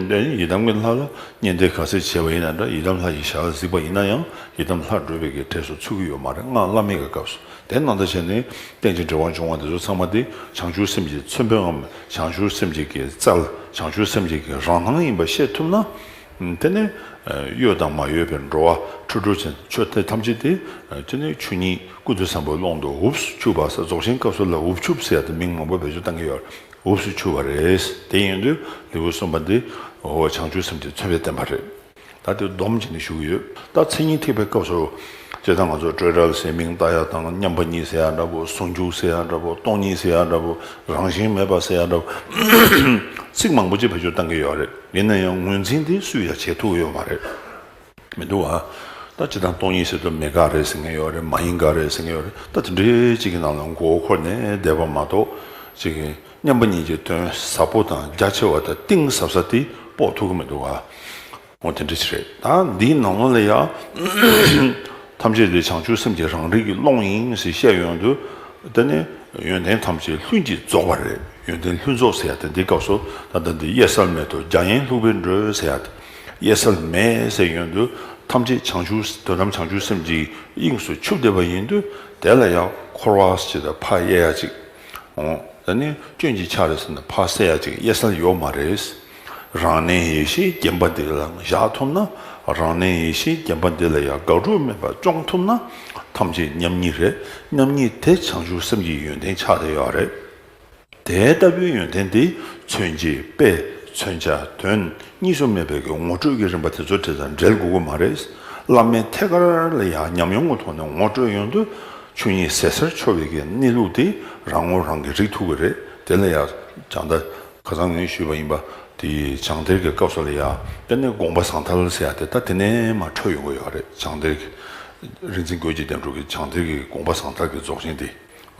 དེ་ནི་ཡི་དམ་གྱི་ལྷ་ལ་བསྙེན་བཟླས་ག་ཚད་བྱས་པ་ཡིན་ན་འདྲ། ཡི་དམ་ལྷ་ཡི་ཞལ་གཟིགས་པ་ཡིན་ན་ཡང་ཡི་དམ་ལྷ་སྒྲུབ་པའི་གི་གྲས་སུ་ཚུད་ཀྱི་ཡོད་མ་རེད། སྔགས་བླ་མེད་ཀྱི་སྐབས་སུ། དེ་ནང་ལྟར་བྱས་ནས་རྟེན་ཅིང་འབྲེལ་བར་འབྱུང་བ་དེ་ཚོ་ཚང་མ་དེ་བྱང་ཆུབ་སེམས་ཀྱི་མཚོན་དཔེའམ་བྱང་ཆུབ་སེམས་ཀྱི་གི་རྩལ། བྱང་ཆུབ་སེམས་ཀྱི་གི་རང་སྣང་ཡིན་པ་ཤེས་ཐུབ་ན། དེ་ནས་གཡོ་དང་མ་གཡོས་པའི་འགྲོ་བ་འཁྲུལ་གྲོལ་ཅན་ཆོས་དེ་ཐམས་ཅད་དེ་དེ་ནས་ཆོས་ཉིད་ཀུན་ཏུ་བཟང་པོའི་ཀློང་དུ་འུབས་སུ་ཆུད་པ་ཟེར། རྫོགས་ཆེན་སྐབས་སུ་ལ་འུབས་ཆུབ་ཟེར་ཡ་དེ་མིང་མང་པོ་བེད་སྤྱོད་བཏང་གི་ཡོད་རེད། འུབས་སུ་ཆུད་པ་རེད། དེ་ཡིན་དུས་ལེའུ་གསུམ་པ་འདི་འོ་བྱང་ཆུབ་སེམས་ཀྱི་མཚོན་དཔེ་བསྟན་པ་རེད། ད་དེ་སྡོམ་བྱས་ནས་ཞུ་གི་ཡོད། ད་མཚན་ཉིད་ཐེག་པའི་སྐབས་སུ་སྤྱིར་བཏང་ང་ཚོ་སྤྲོས་བྲལ་ཟེར་མིང་བཏགས་ཡ་དང་། མཉམ་པ་ཉིད་ཟེར་ཡ་འདྲ་པོ། ཟུང་འཇུག་ཟེར་ཡ་འདྲ་པོ། སྟོང་ཉིད་ཟེར་ཡ་འདྲ་པོ། རང་བཞིན་མེད་པ་ཟེར་ཡ་འདྲ་པོ། ཚིག་མང་པོ་ཅིག་བེད་སྤྱོད་བཏང་གི་ཡོད་རེད། ཡིན་ན་ཡང་ངོས་འཛིན་དེ་སུས་ཡང་བྱེད་ཐུབ་ཡོད་མ་རེད། མི་འདུག་ཨ། ད་སྤྱིར་བཏང་སྟོང་ཉིད་ཟེར་དུས་མེད་དགག་རེད་ཟེར་མཁན་ཡོད་རེད། མ་ཡིན་དགག་རེད་ཟེར་མཁན་ཡོད་རེད། ད་དེ་འདྲའི་ཅིག་གི་ནང་ལ་མགོ་འཁོར་ནས་བསྡད་པ་མ་གཏོགས། ཅིག་གི་མཉམ་པ་ཉིད་ཀྱི་དོན་ཟབ་པོ་དང་རྒྱ་ཆེ་བ་དང་གཏིང་ཟབ་ས་དེ་དཔོག་ཐུབ་ཀྱི་མི་འདུག་ཨ། འོ་དེ་འདྲ་ཞིག་རེད། ད་འདིའི་ནང་ལོགས་ལ་ཡང་། ཐམས་ཅད་དེ་བྱང་ཆུབ་སེམས་ཀྱི་རང་རིག་གི་ཀློང་ཡིན་ཞེས་བཤད་ཡོང་དུས། དེ་ནི་ཡོན་ཏན་ཐམས་ཅད་ལྷུན་གྱིས་རྫོགས་པ་རེད། ཡོན་ཏན་ལྷུན་རྫོགས་ཟེར་ཡ་དེ་འདིའི་སྐབས་སུ་ད་ལྟ་འདི་གཡས་གསལ་མེ་ཏོག་རྒྱ་ཡན་ལྷུག་པའི་འགྲོས་ཟེར་ཡ་དེ། གཡས་གསལ་མེ་ཟེར་ཡོང་དུས་ཐམས་ཅད་བྱང་ཆུབ་དོན་དམ་བྱང་ཆུབ་སེམས་ཀྱི་དབྱིངས་སུ་ཆུབ་བསྡད་པ་ཡིན་དུས། དེ་ལ་ཡང་འཁོར་བ་ཞེས་དང་ཕར་དབྱེ་ཡ་གཅིག་འོ། ད་ནི་སྐྱོན་གྱི་ཆ་རེད་ཟེར་ནས་ཕར་བསལ་ཡ་ཅིག་གཡས་གསལ་ཡོད་མ་རེད། རང་གནས་ཡེ་ཤེས་བརྒྱན་པ་འདི་ལ་བཞག་ཐུབ་ན། རང་གནས་ཡེ་ཤེས་བརྒྱན་པ་འདི་ལ་ཡང་དགག་སྒྲུབ་མེད་པར་སྐྱོང་ཐུབ་ན། ཐམས་ཅད་མཉམ་ཉིད་རེད། མཉམ་ཉིད་དེ་བྱང་ཆུབ་སེམས་ཀྱི་ཡོན་ཏན་ཆགས་བསྡད་ཡོད་རེད། དེ་ལྟ་བུའི་ཡོན་ཏན་དེ་མཚོན་བྱེད་དཔེ། མཚོན་བྱ་དོན་གཉིས་སུ་མེད་པའི་གི་ངོ་སྤྲོད་ཀྱི་རིམ་པ་དེ་ཚོ་དེ་དང་འབྲེལ་དགོས་ཀྱི་མ་རེད། བླ་མའི་ཐད་ཀར་ལ་ཡང་ཉམས་མྱོང་གི་ཐོག་ནས་ངོ་སྤྲོད་ཡོང་དུས། ཆོས་ཉིད་ཟད་སར་འཆོར་བའི་གི་གནས་ལུགས་དེ་རང་ངོ་རང་གིས་རིག་ཐུབ་ཀྱི་རེད། དེ་ལ་ཡང་སྦྱང་བརྡར་ཁ་སང་ངས་ཞུས་པ་ཡིན་པ། དེ་སྦྱང་བརྡར་གྱི་སྐབས་སུ་ལ་ཡང་དེ་ནས་དགོངས་པ་ཟང་ཐལ་ཟེར་ཡ་དེ་ད་དེ་ནས་མར་འཕྲོས་ཡོང་གི་ཡོད་རེད། སྦྱང་བརྡར་གྱི། རིག་འཛིན་རྒོད་ཀྱི་བསྟན་འགྲོ་གི་སྦྱང་བརྡར་གྱི་དགོངས་པ་ཟང་ཐལ་གྱི་རྫོགས་ཆེན་དེ།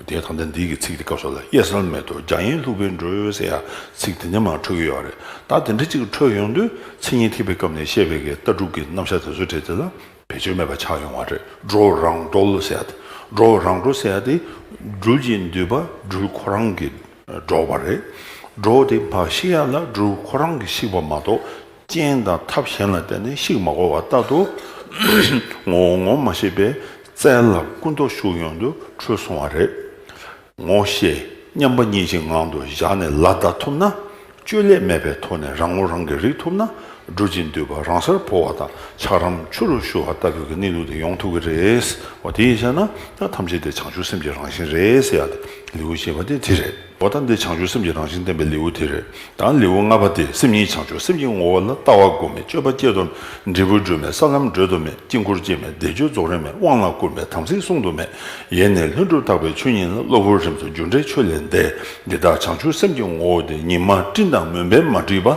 དེ་ད་ལྟ་འདི་གི་ཚིག་དེ་སྐབས་སུ་ལ་གཡས་གསལ་མེ་ཏོག་རྒྱ་ཡན་ལྷུག་པའི་འགྲོས་ཟེར་ཡ་ཚིག་དེ་ནས་མར་འཕྲོས་ཀྱི་ཡོད་རེད། ད་དེ་འདྲ་ཅིག་འཕྲོས་ཡོང་དུས་མཚན་ཉིད་ཐེག་པའི་སྐབས་ནས་བཤད་པའི་གི་ལྟ་གྲུབ་ཀྱི་རྣམ་གཞག་དེ་ཚོ་གྲས་དེ་ལ་བེད་སྤྱོད་མེད་པ་ཆགས་ཡོང་བ་རེད། འགྲོ་རང་གྲོལ་ཟེར་ཡ་དེ། འགྲོ་རང་གྲོལ་ཟེར་ཡ་དེ། སྦྲུལ་གྱི་འདུས་པ་སྦྲུལ་ཁོ་རང་གིས་སྒྲོག་པ་རེད། སྒྲོག་དེ་ཕར་བཤིག་ཡ་ལ་སྦྲུལ་ཁོ་རང་གིས་བཤིག་པ་མ་གཏོགས། རྐྱེན་དང་ཐབས་གཞན་ལ་བརྟེན་ནས་བཤིག་མ་དགོས་པ་ལྟར་དུ། ངོ་བོ་ངོ་མ་ཤེས་པའི་རྩལ་ལ་ཀུན་རྟོག་ཞུགས་ཡོང་དུས་འཁྲུལ་སོང་བ་རེད། ངོ་ཤེས་མཉམ་པ་ཉིད་ཀྱི་ངང་དུ་བཞག་ནས་ལ་བཟླ་ཐུབ་ན། བཅོས་བསླད་མེད་པའི་ཐོག་ནས་རང་ངོ་རང་གིས་རིག་ཐུབ་ན། སྦྲུལ་གྱི་འདུས་པ་རང་སར་བོར་བ་དང་། ཆགས་རིམ་ཆུ་རུ་ཞུ་བ་ལྟ་བུའི་གི་གནས་ལུགས་དེ་ཡོང་ཐུབ་ཀྱི་རེད། འོ་དེ་ཡིན་ཟེར་ན། ད་ཐམས་ཅད་དེ་བྱང་ཆུབ་སེམས་ཀྱི་རང་བཞིན་རེད་ཟེར་ཡ་དེ་ལེའུ་བཞི་པ་དེ་དེ་རེད། འོ་ད་འདི་བྱང་ཆུབ་སེམས་ཀྱི་རང་བཞིན་བསྟན་པའི་ལེའུ་དེ་རེད། ད་ལེའུ་ལྔ་པ་དེ་སེམས་ཉིད་བྱང་ཆུབ་སེམས་ཀྱི་ངོ་བོ་ལ། ལྟ་བ་སྒོམ་མེད་སྤྱོད་པ་སྐྱེ་དོར་མེད། འབྲས་བུ་སྒྲུབ་མེད་ས་ལམ་བགྲོད་དོ་མེད། དཀྱིལ་འཁོར་སྐྱེ་མེད་བཟླས་བརྗོད་རྫོགས་རིམ་མེད། དབང་ལ་བསྐུར་མེད་དམ་ཚིག་བསྲུང་དུ་མེད། ཡེ་ནས་ལྷུན་གྲུབ་རྟག་པའི་ཆོས་ཉིད་ལ། གློ་བུར་རིམ་གྲོ་རྒྱུ་འབྲས་ཆོས་ལས་འདས། འདི་དག་བྱང་ཆུབ་སེམས་ཀྱི་ངོ་བོ་སྟེ། ཉི་མ་སྤྲིན་དང་མུན་པས་མ་བསྒྲིབས་པ།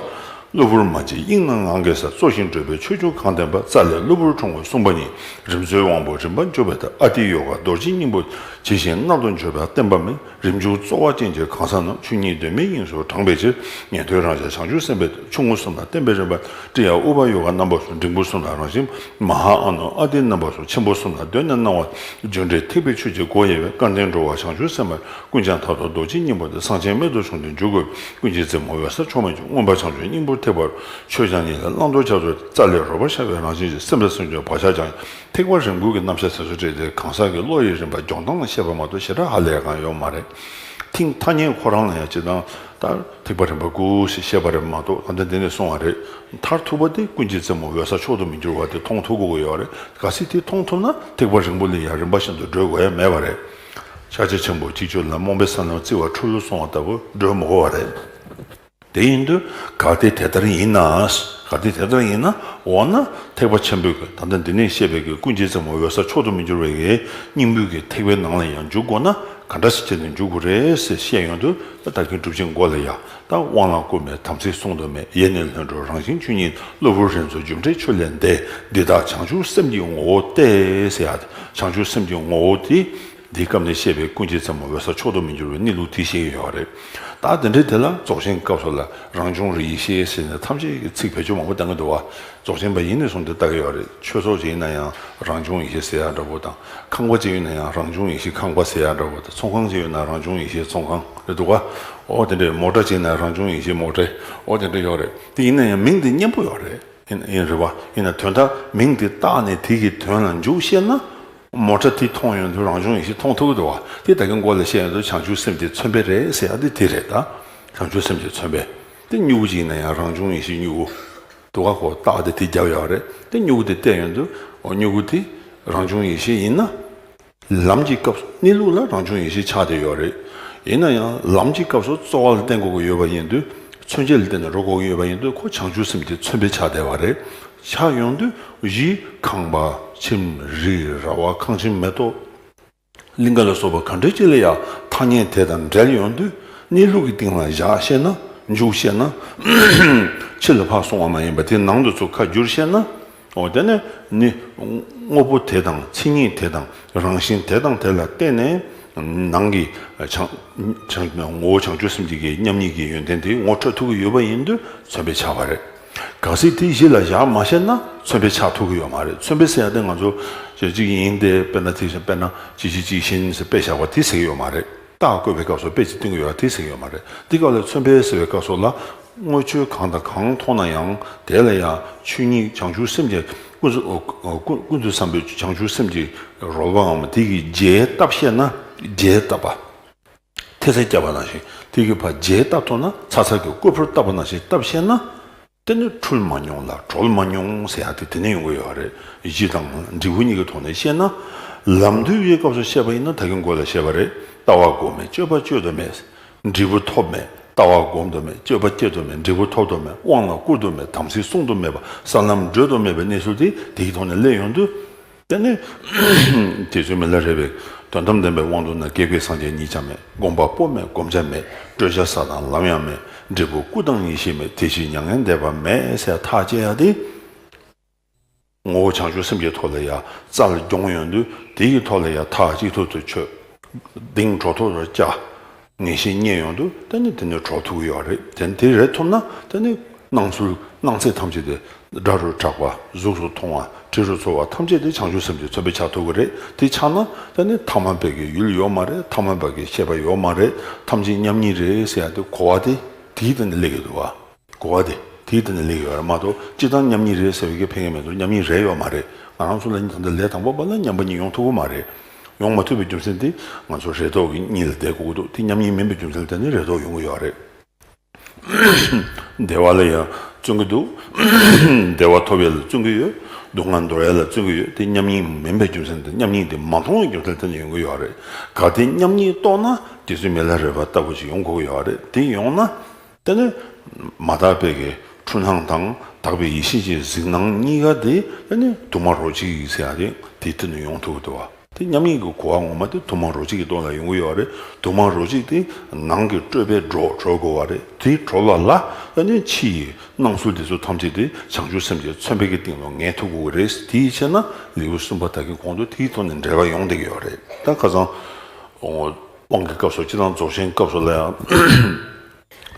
གློ་བུར་མ་མཆིས་དབྱིངས་ནི་ངང་གིས་གསལ། སྲོག་ཤིང་བགྲོད་པའི་ཆོས་འབྱུང་གང་བསྟན་པ། རྩ་ལས་གློ་བུར་འཁྲུལ་ངོ་སྲུང་བ་ཉིད། རིམ་འཚོལ་དབང་པོ་རིམ་པར་འཇུག་པའི་ཐབས། ཨ་ཏི་ཡོ་ག་རྡོ་རྗེ་སྙིང་པོ། ཇི་བཞིན་སྣང་དུ་འཇོག་པ་བསྟན་པ་མེད། རིམ་འཇུག་རྩོལ་བ་ཅན་གྱི་གང་ཟག་རྣམས། ཆོས་ཉིད་གདོད་མའི་དབྱིངས་སུ་དྲངས་པའི་ཕྱིར། ཉན་ཐོས་རང་ཅག་བྱང་ཆུབ་སེམས་དཔའི་ཆུང་ངུ་གསུམ་ལ་བསྟན་པའི་རིམ་པ། ཀྲི་ཡ་ཨུ་པ་ཡོ་ག་རྣམ་པ་གསུམ། འབྲིང་པོ་གསུམ་ལ་རང་བཞིན། མ་ཧཱ་ཨ་ནུ་ཨ་ཏི་རྣམ་པ་གསུམ། ཆེན་པོ་གསུམ་ལ་གདོད་ནས་སྣང་བ། རྒྱུ་འབྲས་ཐེག་པའི་ཆོས་ཀྱི་སྒོ་དབྱེ་བའི། སྐལ་ལྡན་འགྲོ་བ་བྱང་ཆུབ་སེམས་དཔའ། ཀུན་ཀྱང་མཐར་ཐུག་རྡོ་རྗེ་སྙིང་པོ་སྟེ། གསང་ཆེན་རྨད་དུ་བྱུང་སྟེ་འཇུག་དགོས་པའི། ཀུན་གྱི་རྩེ་མོ་འོད་གསལ་མཆོག་མ་བཅུ། མངོན་པར་བྱང་ཆུབ་སྙིང་པོར་ཐེག་པ། ཆོས་ཀྱང་ཉིད་ལ་བླང་དོར་བྱ་རྩོལ། རྩ་ལས་རོལ་པར་ཤར་བའི་རང་བཞིན་གྱིས། སེམས་ལ་སེམས་བྱུང་བག་ཆགས་སྦྱང་། ཐེག་པ་རིམ་དགུ་གི་རྣམ་གཞག་ཟེར་སྲོལ་བྲལ་ཏེ། གང་ཟག་གི་བློ་ཡི་རིམ་པ་སྦྱོང་སྟངས་ལ་བཤད་པ་མ་གཏོགས་ཞེ་དྲག་ཧ་ལས་གང་ཡོད་མ་རེད། ཐིག་ཐ་སྙད་ཁོ་རང་ལ་ཡང་སྤྱིར་བཏང་ད་ཐེག་པ་རིམ་པ་དགུ་ཞེས་བཤད་པ་རེད་མ་གཏོགས། ད་ལྟ་འདི་ནས་གསུངས་པ་རེད། མཐར་ཐུག་པ་དེ་ཀུན་གྱི་རྩེ་མོ་འོད་གསལ་མཆོག་ཏུ་མི་འགྱུར་བ་དེ་མཐོང་ཐུབ་དགོས་ཀྱི་ཡོད་རེད། གལ་སྲིད་དེ་མཐོང་ཐུབ་ན་ཐེག་པ་རིམ་དགུ་ལ་ཡང་རིམ་པ་བཞིན་དུ་བགྲོད་དགོས་ཡ་མེད་པ་རེད། ཕྱག་རྒྱ་ཆེན་པོ་གཅིག་ཆོད་ལ་རྨོངས་པའི་ས་ལམ་བརྩི་བ་འཁྲུལ་ལོ་གསུངས་པ་ལྟ་བུ་བགྲོད་མི་དགོས་པ་རེད། དེ་ཡིན་དུས་གལ་ཏེ་དེ་ལྟར་ཡིན་ན། གལ་ཏེ་དེ་ལྟར་ཡིན་ན། འོ་ན་ཐེག་པ་ཆེན་པོའི་གི་ད་ལྟ་འདི་ནས་བཤད་པའི་གི་ཀུན་གྱི་རྩེ་མོ་འོད་གསལ་མཆོག་ཏུ་མི་འགྱུར་བའི་གི་སྙིང་པོའི་གི་ཐེག་པའི་ནང་ལ་ཡང་འཇུག་དགོས་ན། ག་འདྲ་ཞིག་བྱས་ནས་འཇུག་དགོས་རེད་ཟེར་བཤད་ཡོང་དུས། ད་ད་གིན་སྒྲུབ་ཆེན་མགོ་ལ་ཡ། ད་དབང་ལ་བསྐུར་མེད་དམ་ཚིག་བསྲུང་དུ་མེད། ཡེ་ནས་ལྷུན་གྲུབ་རང་བཞིན་ཆོས་ཉིད། གློ་བུར་རིག་འཛིན་རྒྱུ་འབྲས་ཆོས་ལས་འདས། འདི་དག་བྱང་ཆུབ་སེམས་ཀྱི་ངོ་བོ་སྟེ་ཟེར་ཡ། བྱང་ཆུབ་སེམས་ཀྱི་ངོ་བོ་དེ། འདིའི་སྐབས་ནས་བཤད་པའི་ཀུན་བྱེད་ཚད་མ་འོད་གསལ་མཆོག་ཏུ་མི་འགྱུར་བའི་གནས་ལུགས་དེ་བཤད་ཀྱི་ཡོད་རེད། ད་དེ་འདྲའི་དེ་ལ་རྫོགས་ཆེན་སྐབས་སུ་ལ་རང་བྱུང་རིག་ཡེ་ཤེས་ཟེར་ནས་ཐམས་ཅད་ཀྱི་ཚིག་བེད་སྤྱོད་མང་པོ་བཏང་གི་འདུག་བ། རྫོགས་ཆེན་པ་ཡིན་ནས་བཟུང་སྟེ་ལྟ་གི་ཡོད་རེད། ཆོས་ཚོགས་ཅིག་ཡིན་ན་ཡང་རང་བྱུང་ཡེ་ཤེས་ཟེར་ཡ་འདྲ་པོ་དང་། ཁང་པ་ཅིག་ཡིན་ན་ཡང་རང་བྱུང་ཡེ་ཤེས་ཁང་པ་ཟེར་ཡ་འདྲ་པོ་དང་། ཚོང་ཁང་ཅིག་ཡོད་ན་རང་བྱུང་ཡེ་ཤེས་ཚོང་ཁང་རེད་འདུག་བ། ཨོ་དེ་འདྲའི་མོ་ཊ་ཅིག་ཡིན་ན་རང་བྱུང་ཡེ་ཤེས་མོ་ཊ། ཨོ་དེ་འདྲ་ཡོད་རེད། དེ་ཡིན་ན་ཡང་མིང་དེ་སྙན་པོ་ཡོད་རེད། ཡིན་ཡིན་རེད་བ། ཡིན་ན་དོན་དག་མིང་དེ་བཏགས་ནས་དེ་གི་དོན་ལ་འཇུག་ཤེས་ན། མོ་ཊ་དེ་མཐོང་ཡོང་དུས་རང་བྱུང་ཡེ་ཤེས་མཐོང་ཐུབ་ཀྱི་འདུག་བ། དེ་ད་གིན་མགོ་ལ་བཤད་ཡོང་དུས་བྱང་ཆུབ་སེམས་ཀྱི་མཚོན་དཔེ་རེད་ཟེར་ཡ་དེ་དེ་རེད་ད། བྱང་ཆུབ་སེམས་ཀྱི་མཚོན་དཔེ། དེ་སྨྱུ་གུ་ཅིག་ཡིན་ན་ཡང་རང་བྱུང་ཡེ་ཤེས་སྨྱུ་གུ། དུ་བ་ཁོ་རྟགས་དེ་དེ་རྒྱབ་ཡོད་རེད། དེ་སྨྱུ་གུ་དེ་བལྟས་ཡོང་དུས། འོ་སྨྱུ་གུ་དེ་རང་བྱུང་ཡེ་ཤེས་ཡིན་ན། ལམ་གྱི་སྐབས་སུ་གནས་ལུགས་ལ་རང་བྱུང་ཡེ་ཤེས་ཆགས་བསྡད་ཡོད་རེད། ཡིན་ན་ཡང་ལམ་གྱི་སྐབས་སུ་རྩོལ་བ་ལ་བརྟེན་དགོས་ཀྱི་ཡོད་པ་ཡིན་དུས། མཚོན་བྱེད་ལ་བརྟེན་ནས་འགྲོ་དགོས་ཀྱི་ཡོད་པ་ཡིན་དུས། ཁོ་བྱང་ཆུབ་སེམས་ཀྱི་མཚོན་དཔེ་ཆགས་བསྡད་པ་རེད། ཆགས་ཡོང་དུས་གཞི་ཁང་པ། ཁྱིམ། རི། ར་བ། ཁང་ཁྱིམ། མེ་ཏོག། གླིང་ག་ལ་སོགས་པ་ག་འདྲ་ཅིག་ལ་ཡང་ཐ་སྙད་དེ་དང་འབྲེལ་ཡོང་དུས། གནས་ལུགས་ཀྱི་སྟེང་ལ་བཞག་ཤེས་ན། འཇུག་ཤེས་ན། ཕྱི་ལ་ཕར་སོང་བ་མ་ཡིན་པ་དེ་ནང་དུ་ཚུར་ཁ་བསྒྱུར་ཤེས་ན། འོ་དེ་ནས་ནི་དངོས་པོ་དེ་དང་མཚན་ཉིད་དེ་དང་རང་བཞིན་དེ་དང་དེ་ལ་བརྟེན་ནས། ནང་གི་བྱང་བྱང་ངོ་བོ་བྱང་ཆུབ་སེམས་ཀྱི་མཉམ་ཉིད་ཀྱི་ཡོན་ཏན་དེ་ངོ་འཕྲོད་ཐུབ་ཀྱི་ཡོད་པ་ཡིན་དུས་མཚོན་དཔེ་ཆགས་པ་རེད། གལ་སྲིད་དེ་གཞི་ལ་བཞག་མ་ཤེས་ན་མཚོན་དཔེ་ཆགས་ཐུབ་ཀྱི་ཡོད་མ་རེད། མཚོན་དཔེ་ཟེར་ཡ་དེ་ང་ཚོ་ཞེ་གཅིག་ཡིན་ཏེ། དཔེར་ན་དེ་བཞིན། དཔེར་ན་ཅི་ཞིག་ཅི་བཞིན་ཟེར་དཔེ་བཞག་པ་དེ་ཟེར་གྱི་ཡོད་མ་རེད། རྟགས་བཀོད་པའི་སྐབས་སུ་དཔེ་ཅིག་སྟོན་གྱི་ཡོད་པ་དེ་ཟེར་གྱི་ཡོད་མ་རེད། དེ་སྐབས་ལ་མཚོན་དཔེ་ཟེར་བའི་སྐབས་སུ་ལ། དངོས་ཆོས་གང་དང་གང་མཐོང་ན་ཡང་དེ་ལ་ཡང་ཆོས་ཉིད་བྱང་ཆུབ་སེམས་ཀྱི། ཀུན་རྫོབ་ཀུན་ཀུན་ཏུ་བསམ་པའི་བྱང་ཆུབ་སེམས་ཀྱི་རོལ་པའམ་དེ་གི་རྒྱས་བཏབ་ཤེས་ན། རྒྱས་བཏབ་པ། ཐེལ་ཙེ་བརྒྱབ་པ་ནང་བཞིན་དེ་གི་ཕར་རྒྱས་བཏབ་ཐུབ་ན། ཚ་ཚ་གི་སྐུད་ཕུར་བཏབ་པ་ནང་བཞིན་བཏབ་ཤེས་ན། དེ་ནི་འཁྲུལ་མ་མྱོང་ལ་གྲོལ་མ་མྱོང་ཟེར་ཡ་དེ་དེ་ནས་ཡོང་གི་ཡོད་རེད། གཞི་དང་འབྲས་བུ་གཉིས་ཀྱི་ཐོག་ནས་བཤད་ན། ལམ་དུས་ཀྱི་སྐབས་སུ་བཤད་པ་ཡིན་ན་ད་གིན་མགོ་ལ་བཤད་པ་རེད། ལྟ་བ་སྒོམ་མེད་སྤྱོད་པ་སྤྱོད་དུ་མེད། འབྲས་བུ་ཐོབ་མེད། ལྟ་བ་སྒོམ་དུ་མེད། སྤྱོད་པ་སྤྱད་དུ་མེད། འབྲས་བུ་ཐོབ་ཏུ་མེད། དབང་ལ་བསྐུར་དུ་མེད། དམ་ཚིག་བསྲུང་དུ་མེད་པ། ས་ལམ་བགྲོད་དུ་མེད་པའི་གནས་ཚུལ་དེ་དེའི་ཐོག་ནས་སླེབས་ཡོང་དུས། དེ་ནི་རྗེ་བཙུན་མི་ལ་རས་པས་དོན་དམ་བདེན་པའི་དབང་དུ་ན། སྐྱེ་འགག་སངས་རྒྱས་གཉིས་ཀྱང་མེད། བསྒོམ་པ་པོ་མེད། བསྒོམ་བྱ་མེད། བགྲོད་བྱ་ས་དང་ལམ་ཡང་མེད། འབྲས་བུ་སྐུ་དང་ཡེ་ཤེས་མེད། དེ་ཕྱིར་མྱ་ངན་འདས་པ་མེད་ཟེར་ཐག་བཅད་ཡ་དེ། ངོ་བོ་བྱང་ཆུབ་སེམས་ཀྱི་ཐོག་ལ་ཡ་རྩལ་སྦྱོང་ཡོང་དུས། དེ་ཡི་ཐོག་ལ་ཡ་མཐའ་གཅིག་ཏུ་ཆོད། གདེང་གྲོལ་ཐོག་ཏུ་བཅའ། ངེས་ཤེས་རྙེད་ཡོང་དུས་དེ་ནི་དེ་ནི་གྲོལ་ཐུབ་ཀྱི་ཡོད་རེད། དེ་དེ་རེད་ཐུབ་ན་དེ་ནི་སྣང་ཚུལ་སྣང་ཚད་ཐམས་ཅད་དེ། སྒྲ་རུ་གྲགས་པ། གཟུགས་སུ་མཐོང་བ། དྲི་རུ་ཚོར་བ་ཐམས་ཅད་དེ་བྱང་ཆུབ་སེམས་ཀྱི་མཚོན་དཔེ་ཆགས་ཐུབ་ཀྱི་རེད། དེ་ཆགས་ན་དེ་ནི་ཐ་མལ་པའི་གི་ཡུལ་ཡོད་མ་རེད། ཐ་མལ་པ་གི་ཤེས་པ་ཡོད་མ་རེད། ཐམས་ཅད་མཉམ་ཉིད་རེད་ཟེར་ཡ་དེ་གོ་བ་དེ་དེའི་སྟེང་ནས་སླེབས་ཀྱི་འདུག་བ། གོ་བ་དེ་དེའི་སྟེང་ནས་སླེབས་ཡོད་རེད་མ་གཏོགས། སྤྱིར་བཏང་མཉམ་ཉིད་རེད་ཟེར་བའི་གི་ཕན་གྱི་མེད་འདུག་མཉམ་ཉིད་རེད་ཡོད་མ་རེད། ང་རང་ཚོ་ལ་ད་ལྟ་ལས་དང་པོ་པ་ལ་མཉམ་པ་ཉིད་ཡོང་ཐུབ་ཀྱི་མ་རེད། ཡོང་མ་ཐུབ་པའི་རྒྱུ་མཚན་དེ་ང་ཚོ་རེ་དོགས་ཀྱི་གཉིས་ལ་བསྡད་དགོས་ཀྱི་འདུག་དེ་མཉམ་ཉིད་མིན་པའི་རྒྱུ་མཚན་ལ་བརྟེན་ནས་རེ་དོགས་ཡོང་གི་ཡོད་རེད། བདེ་བ་ལ་ཡང་བརྩོན་གྱི་འདུག་བདེ་བ་ཐོབ་ཡ་ལ་བརྩོན་གྱི་ཡོད། སྡུག་བསྔལ་འདོར་ཡ་ལ་བརྩོན་གྱི་ཡོད། དེ་མཉམ་ཉིད་མིན་པའི་རྒྱུ་མཚན་དེ། མཉམ་ཉིད་དེ་མ་མཐོང་བའི་རྒྱུ་མཚན་དེ་ནས་ཡོང་གི་ཡོད་རེད། གལ་ཏེ་མཉམ་ཉིད་རྟོགས་ན་རྗེ་བཙུན་མི་ལ་རས་པ་ལྟ་བུ་ཞིག་ཡོང་དགོས་ཀྱི་ཡོད་རེད། དེ་ཡོང་ན། དེ་ནི་མ་དག་པའི་གི་འཁྲུལ་སྣང་དང་དག་པའི་ཡེ་ཤེས་ཀྱི་གཟིགས་སྣང་གཉིས་ཀ་དེ། དེ་ནི་དུ་མ་རོ་གཅིག་ཟེར་ཡ་དེ་དེའི་སྟེང་ནས་ཡོང་ཐུབ་ཀྱི་འདུག་བ། དེ་མཉམ་ཉིད་ཀྱི་གོ་བ་ངོ་མ་དེ་དུ་མ་རོ་གཅིག་གི་སྟེང་ལ་ཡོང་གི་ཡོད་རེད། དུ་མ་རོ་གཅིག་དེ་ནང་གི་སྤྲོས་པས་གྲོལ་གྲོལ་དགོས་བ་རེད། དེ་གྲོལ་བ་ལ་ཨ་ནི་ཕྱི་ཡི་སྣང་ཚུལ་དེ་ཚོ་ཐམས་ཅད་དེ་བྱང་ཆུབ་སེམས་ཀྱི་མཚོན་དཔེ་གི་སྟེང་ལ་ངེས་ཐུབ་དགོས་ཀྱི་རེད། དེའི་ཕྱིར་ན་ལེའུ་གསུམ་པ་ད་གིན་གོང་དུ་དེའི་ཐོག་ནས་འགྲེལ་པ་ཡོང་བསྡད་ཀྱི་ཡོད་རེད། ད་ཁ་སང་དབང་གི་སྐབས་སུ། སྤྱིར་བཏང་རྫོགས་ཆེན་སྐབས་སུ་ལ་ཡང་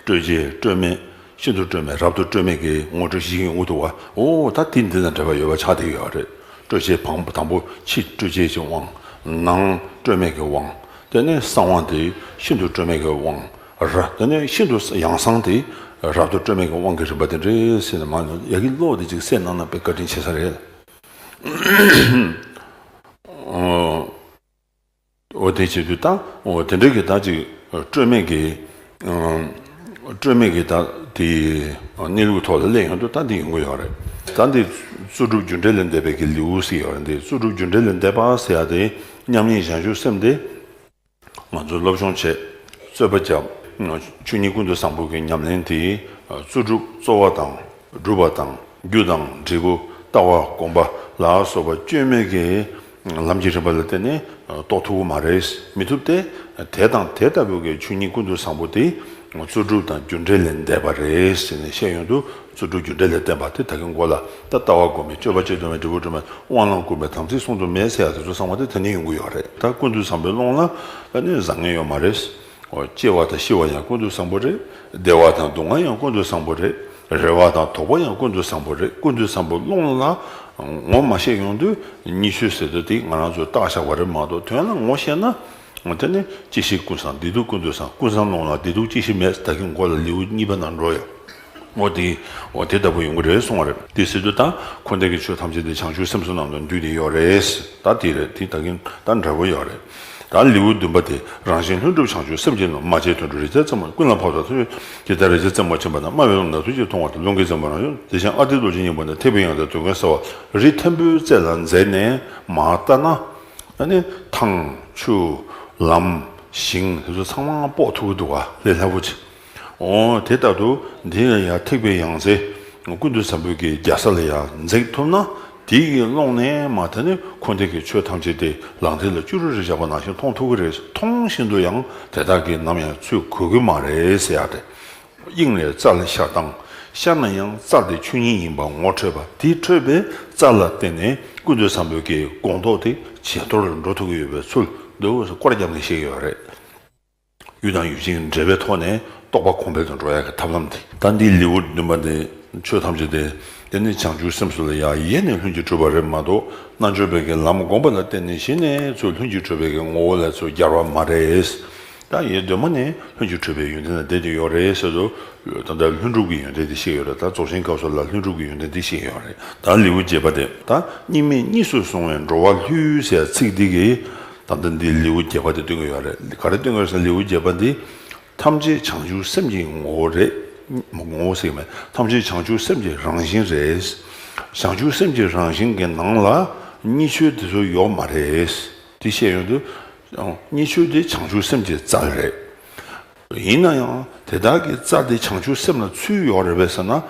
སྤྲོས་བཅས་སྤྲོས་མེད། ཤིན་ཏུ་སྤྲོས་མེད། རབ་ཏུ་སྤྲོས་མེད་ཀྱི་ངོ་སྤྲོད་ཞིག་ཡོང་གི་འདུག་བ། ཨོ་ད་དེ་འདི་དང་འབྲེལ་བ་ཡོད་པ་ཆགས་བསྡད་ཀྱི་ཡོད་རེད། སྤྲོས་བཅས་བང་དང་པོ་ཕྱི་སྤྲོས་བཅས་ཀྱི་དབང་། ནང་སྤྲོས་མེད་ཀྱི་དབང་། དེ་ནས་གསང་བ་དེ་ཤིན་ཏུ་སྤྲོས་མེད་ཀྱི་དབང་། ར་དེ་ནས་ཤིན་ཏུ་ཡང་གསང་དེ་རབ་ཏུ་སྤྲོས་མེད་ཀྱི་དབང་གི་རིམ་པ་དེ་འདྲ་ཟེར་ནས་མ་ཡ་གི་ཀློག་དེ་ཅིག་གསན་གནང་ན་དཔེ་བཀའ་དྲིན་ཆེ་ས་རེད། ཨོ་དེ་བྱེད་དུས་ད། ཨོ་དེ་འདྲ་གི་ད་ཅིག་སྤྲོས་མེད་ཀྱི། ཨ་སྤྲོས་མེད་ཀྱི་ད་དེ་གནས་ལུགས་ཐོག་ལ་སླེབས་ཡོང་དུས་ད་འདི་ཡོང་གི་ཡོད་རེད། ད་འདི་ཙོ་སྒྲུབ་རྒྱུ་འབྲས་ལས་འདས་པའི་གི་ལེའུ་ཟེར་ཡོད་རེད། འདི་ཙོ་སྒྲུབ་རྒྱུ་འབྲས་ལས་འདས་པ་ཟེར་ཡ་དེ་མཉམ་ཉིད་བྱང་ཆུབ་སེམས་དེ་ང་ཚོས་སློབ་སྦྱོང་བྱས། རྩོད་པ་བརྒྱབ། ཆོས་ཉིད་ཀུན་ཏུ་བཟང་པོ་གི་ཉམས་ལེན་དེ། ཨ་ཙོ་སྒྲུབ་རྩོལ་བ་དང་སྒྲུབ་པ་དང་རྒྱུ་དང་འབྲས་བུ་ལྟ་བ་སྒོམ་པ་ལ་སོགས་པ་སྤྱོད་མེད་ཀྱི་ ལམ་གྱི་རིམ་པ་ལ་བརྟེན་ནས་རྟོགས་ཐུབ་ཀྱི་མ་རེད། མི་ཐུབ་སྟེ། དེ་དང་དེ་ལྟ་བུའི་གི་ཆོས་ཉིད་ཀུན་ཏུ་བཟང་པོ་དེ་ཙོ་སྒྲུབ་དང་རྒྱུ་འབྲས་ལས་འདས་པ་རེད་ཟེར་ནས་བཤད་ཡོང་དུས། ཙོ་སྒྲུབ་རྒྱུ་འབྲས་ལས་བརྟེན་པ་དེ་ད་གིན་འགོ་ལ་ད་ལྟ་བ་སྒོམ་པའི་སྤྱོད་པ་སྤྱོད་དོན་མེད། འབྲས་བུ་སྒྲུབ་མེད། དབང་ལམ་བསྐུར་བའི་དམ་ཚིག་བསྲུང་དུ་མེད་ཟེར་ཡ་དེ་ཚོ་ཚང་མ་དེ་དེ་ནས་ཡོང་གི་ཡོད་རེད། ད་ཀུན་ཏུ་བཟང་པོའི་ཀློང་ལ་ཨ་ནི་བཟང་ངན་ཡོད་མ་རེད། འོ། སྐྱེ་བ་དང་ཤི་བ་ཡང་ཀུན་ཏུ་བཟང་པོ་རེད། བདེ་བ་དང་སྡུག་བསྔལ་ཡང་ཀུན་ཏུ་བཟང་པོ་རེད། རེ་བ་དང་དོགས་པ་ཡང་ཀུན་ཏུ་བཟང་པོ་རེད། ཀུན་ཏུ་བཟང་པོའི་ཀློང་ལ་ངོ་མ་ཤེས་ཡོང་དུས། གཉིས་ཆོས་ཟེར་དུས་དེ་ང་རང་ཚོས་བཏགས་བཞག་པ་རེད་མ་གཏོགས། དོན་ལ་ངོ་ཤེས་ན། འོ། དེ་ནི་སྐྱེ་ཤི་ཀུན་བཟང་བདེ་སྡུག་ཀུན་ཏུ་བཟང་། ཀུན་བཟང་ཀློང་ལ་བདེ་སྡུག་སྐྱེ་ཤི་མེད། ད་གིན་འགོ་ལ་ལེའུ་གཉིས་པ་ནང་འགྲོ་ཡོད། འོ་དེ། འོ་དེ་ལྟ་བུ་ཡོང་གི་རེད་གསུང་བ་རེད། དེ་ཟེར་དུས་ད་འཁོར་འདས་ཀྱི་ཆོས་ཐམས་ཅད་དེ་བྱང་ཆུབ་སེམས་སུ་ནང་དུ་འདུས་ཏེ་ཡོད་རེད། ད་དེ་རེད། དེ་ད་གིན་ད་འདྲ་པོ་ཡོད་རེད། ད་ལེའུ་བདུན་པ་དེ་རང་བཞིན་ལྷུན་གྲུབ་བྱང་ཆུབ་སེམས་ཀྱི་ནང་། མ་སྐྱེས་དོན་གྲུབ་རིག་རྩལ་རྩེ་མོ། ཀུན་ལ་ཕོག་ཐག་ཐུགས་རྗེ། ཇི་ལྟར་རིག་རྩལ་རྩེ་མོ་ཆེན་པོ་དང་། སྨྲ་བའི་ལུང་དང་ཐུགས་རྗེས་མཐུན་པ་དང་། ལུང་གིས་འཛིན་པ་རང་བྱུང་། དེ་བཞིན་ཨ་ཏིའི་རྡོ་རྗེ་སྙིང་པོ་དང་། ཐེག་པའི་ཡང་རྩེ་དུས་ཀུན་གསལ་བ། རི་མཐོན་པོའི་རྩེ་ལ་འཛེགས་ནས་མར་ལྟ་ན། ཨ་ནི་ཐང་ཆུ་ལམ་ཞིང་དེ་ཚོ་ཚང་མ་དཔོག་ཐུབ་ཀྱི་འདུག་ག་ལས་སླ་པོ་ཅིག་འོ་དེ་ལྟར་དུ་འདི་ལ་ཡང་ཐེག་པའི་ཡང་རྩེ་ཀུན་ཏུ་བཟང་པོའི་གི་རྒྱལ་ས་ལ་ཡང་འཛེགས་ཐུབ་ན། དེའི་གི་ཀློང་ནས་མར་ད་ནི་འཁོར་འདས་ཀྱི་ཆོས་ཐམས་ཅད་དེ་ལག་མཐིལ་ལ་ཅུ་རུ་རེ་བཞག་པ་ནང་བཞིན་མཐོང་ཐུབ་ཀྱི་རེད། མཐོང་བཞིན་དུ་ཡང་དེ་དག་གི་ནམ་ཡང་ཚུར་གོ་གི་མ་རེད་ཟེར་ཡ་རེད། དབྱིངས་ལས་རྩལ་ཤར་དང་། ཤར་ན་ཡང་རྩལ་དེ་ཆོས་ཉིད་ཡིན་པ་ངོ་འཕྲོད་པ། དེ་འཕྲོད་པའི་རྩལ་ལ་བརྟེན་ནས་ཀུན་ཏུ་བཟང་པོའི་གི་དགོངས་རྟོགས་དེ་ཇེ་མཐོར་འགྲོ་ཐུབ་ཀྱི་ཡོད་པའི་ཚུལ་འདུག་སྐོར་བརྒྱབ་ནས་བཤད་ཀྱི་ཡོད་རེད། ཡུལ་དང་ཡུལ་ཅན་གྱི་འབྲེལ་བའི་ཐོག་ནས་རྟོགས་པ་གོང་འཕེལ་དུ་འགྲོ་ཡག་གི་ཐབས་ལམ་དེ། ད་འདིའི་ལེའུ་བདུན་པ་འདི་ཆོས་ཐམས་ཅད་དེ། དེ་ནི་བྱང་ཆུབ་སེམས་སུ་ལ་ཡང་ཡེ་ནས་ལྷུན་གྱིས་གྲུབ་པ་རེད་མ་གཏོགས། རྣལ་འབྱོར་པའི་གི་ལམ་བསྒོམ་པ་ལ་བརྟེན་ནས་གཞི་ནས་ཚུར་ལྷུན་གྱིས་གྲུབ་པའི་གི་ངོ་བོ་ལ་ཚུར་སྦྱར་བ་མ་རེད། ད་ཡེ་གདོད་མ་ནས་ལྷུན་གྱིས་གྲུབ་པའི་ཡོན་ཏན་ལ་བསྡད་དེ་ཡོད་རེད་ཟེར་དུས། ད་ལྟ་ལྷུན་གྲུབ་ཀྱི་ཡོན་ཏན་དེ་བཤད་ཡོད་རེད། ད་རྫོགས་ཆེན་སྐབས་སུ་ལ་ལྷུན་གྲུབ་ཀྱི་ཡོན་ཏན་དེ་བཤད་ཡོད་རེད། ད་ལེའུ་བརྒྱད་པ་དེ། ད་གཉིས་མེད་གཉིས་སུ་སོང་བས་འགྲོ་བ་ལྷུད་ཟེར་ཚིག་འདི་གིས་ད་ལྟ་འདི་ལེའུ་བརྒྱད་པ་དེ་སྟོན་གྱི་ཡོད་རེད། ག་རེ་སྟོན་གྱི་ཡོད་ཟེར་ན། ལེའུ་བརྒྱད་པ་འདི་ཐམས་ཅད་བྱང་ཆུབ་སེམས་ཀྱི་ངོ་བོ་རེད། ངོ་བོ་ཟེར་གྱི་མེད། ཐམས་ཅད་བྱང་ཆུབ་སེམས་ཀྱི་རང་བཞིན་རེད། བྱང་ཆུབ་སེམས་ཀྱི་རང་བཞིན་གྱི་ནང་ལ་གཉིས་ཆོས་དེ་ཚོ་ཡོད་མ་རེད། དེ་བཤད་ཡོང་དུས། གཉིས་ཆོས་དེ་བྱང་ཆུབ་སེམས་ཀྱི་རྩལ་རེད། ཡིན་ན་ཡང་དེ་དག་གི་རྩལ་དེ་བྱང་ཆུབ་སེམས་ལ་ཚུད་ཡོད་རེད་པས་ཟེར་ན།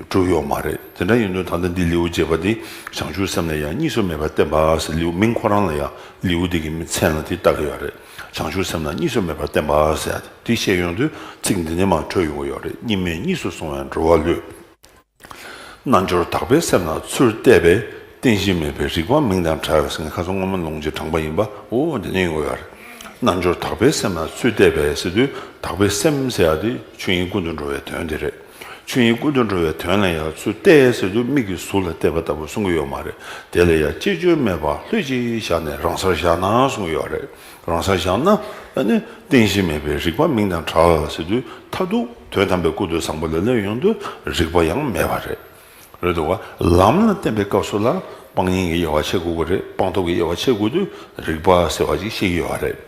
གྲུབ་ཡོད་མ་རེད། དེ་འདྲ་ཡིན་དུས་ད་ལྟ་འདི་ལེའུ་བརྒྱད་པ་འདི་བྱང་ཆུབ་སེམས་ལ་ཡང་གཉིས་སུ་མེད་པར་བསྟན་པ་ཟེར། ལེའུ་མིང་ཁོ་རང་ལ་ཡང་ལེའུ་འདི་གི་མཚན་ལ་དེ་བཏགས་ཀྱི་ཡོད་རེད། བྱང་ཆུབ་སེམས་ལ་གཉིས་སུ་མེད་པར་བསྟན་པ་ཟེར་ཡ་དེ་བཤད་ཡོང་དུས་ཚིག་འདི་ནས་མར་འཕྲོས་ཡོང་གི་ཡོད་རེད། གཉིས་མེད་གཉིས་སུ་སོང་བས་འགྲོ་བ་ལྷུད། རྣལ་འབྱོར་དག་པའི་སེམས་ལ་ཚུར་བལྟས་པས། རྟེན་གཞི་མེད་པའི་རིག་པ་མིང་དང་བྲལ་བས་ཟེར། ངས་ཁ་སང་སྔོན་མ་ལུང་གཅིག་དྲངས་པ་ཡིན་པ། འོ་འདི་ནས་ཡོང་གི་ཡོད་རེད། རྣལ་འབྱོར་དག་པའི་སེམས་ལ་ཚུར་བལྟས་པས་ཟེར་དུས། དག་པའི་སེམས་ཟེར་ཡ་དེ་ཆོས་ཉིད་ཀུན་ཏུ་འགྲོ་བའི་དོན་དེ་རེད། ཆོས་ཉིད་ཀུན་ཏུ་འགྲོ་བའི་དོན་ལ་ཡང་ཚུར་བལྟས་ཟེར་དུས་མིག་གིས་གཟུགས་ལ་བལྟས་པ་ལྟ་བུ་གསུང་གི་ཡོད་མ་རེད། དེ་ལ་ཡང་བཅས་བཅོས་མེད་པར་ལྷོད་ཅིག་བཞག་ནས་རང་སར་བཞག་ན་གསུང་གི་ཡོད་རེད། རང་སར་བཞག་ན་ཨ་ནི་རྟེན་གཞི་མེད་པའི་རིག་པ་མིང་དང་བྲལ་ཟེར་དུས། མཐར་ཐུག་དོན་དམ་པའི་ཀུན་ཏུ་བཟང་པོ་ལ་སླེབས་ཡོང་དུས་རིག་པ་ཡང་མེད་པ་རེད། རེད་འདུག་ག་ལམ་ལ་བརྟེན་པའི་སྐབས་སུ་ལ་སྤང་གཉེན་གྱི་དབྱེ་བ་ཕྱེ་དགོས་ཀྱི་རེད། སྤངས་རྟོགས་ཀྱི་དབྱེ་བ་ཕྱེ་དགོས་དུས་རིག་པ་ཟེར་བ་ཅིག་ཤེས་ཀྱི་ཡོད་རེད།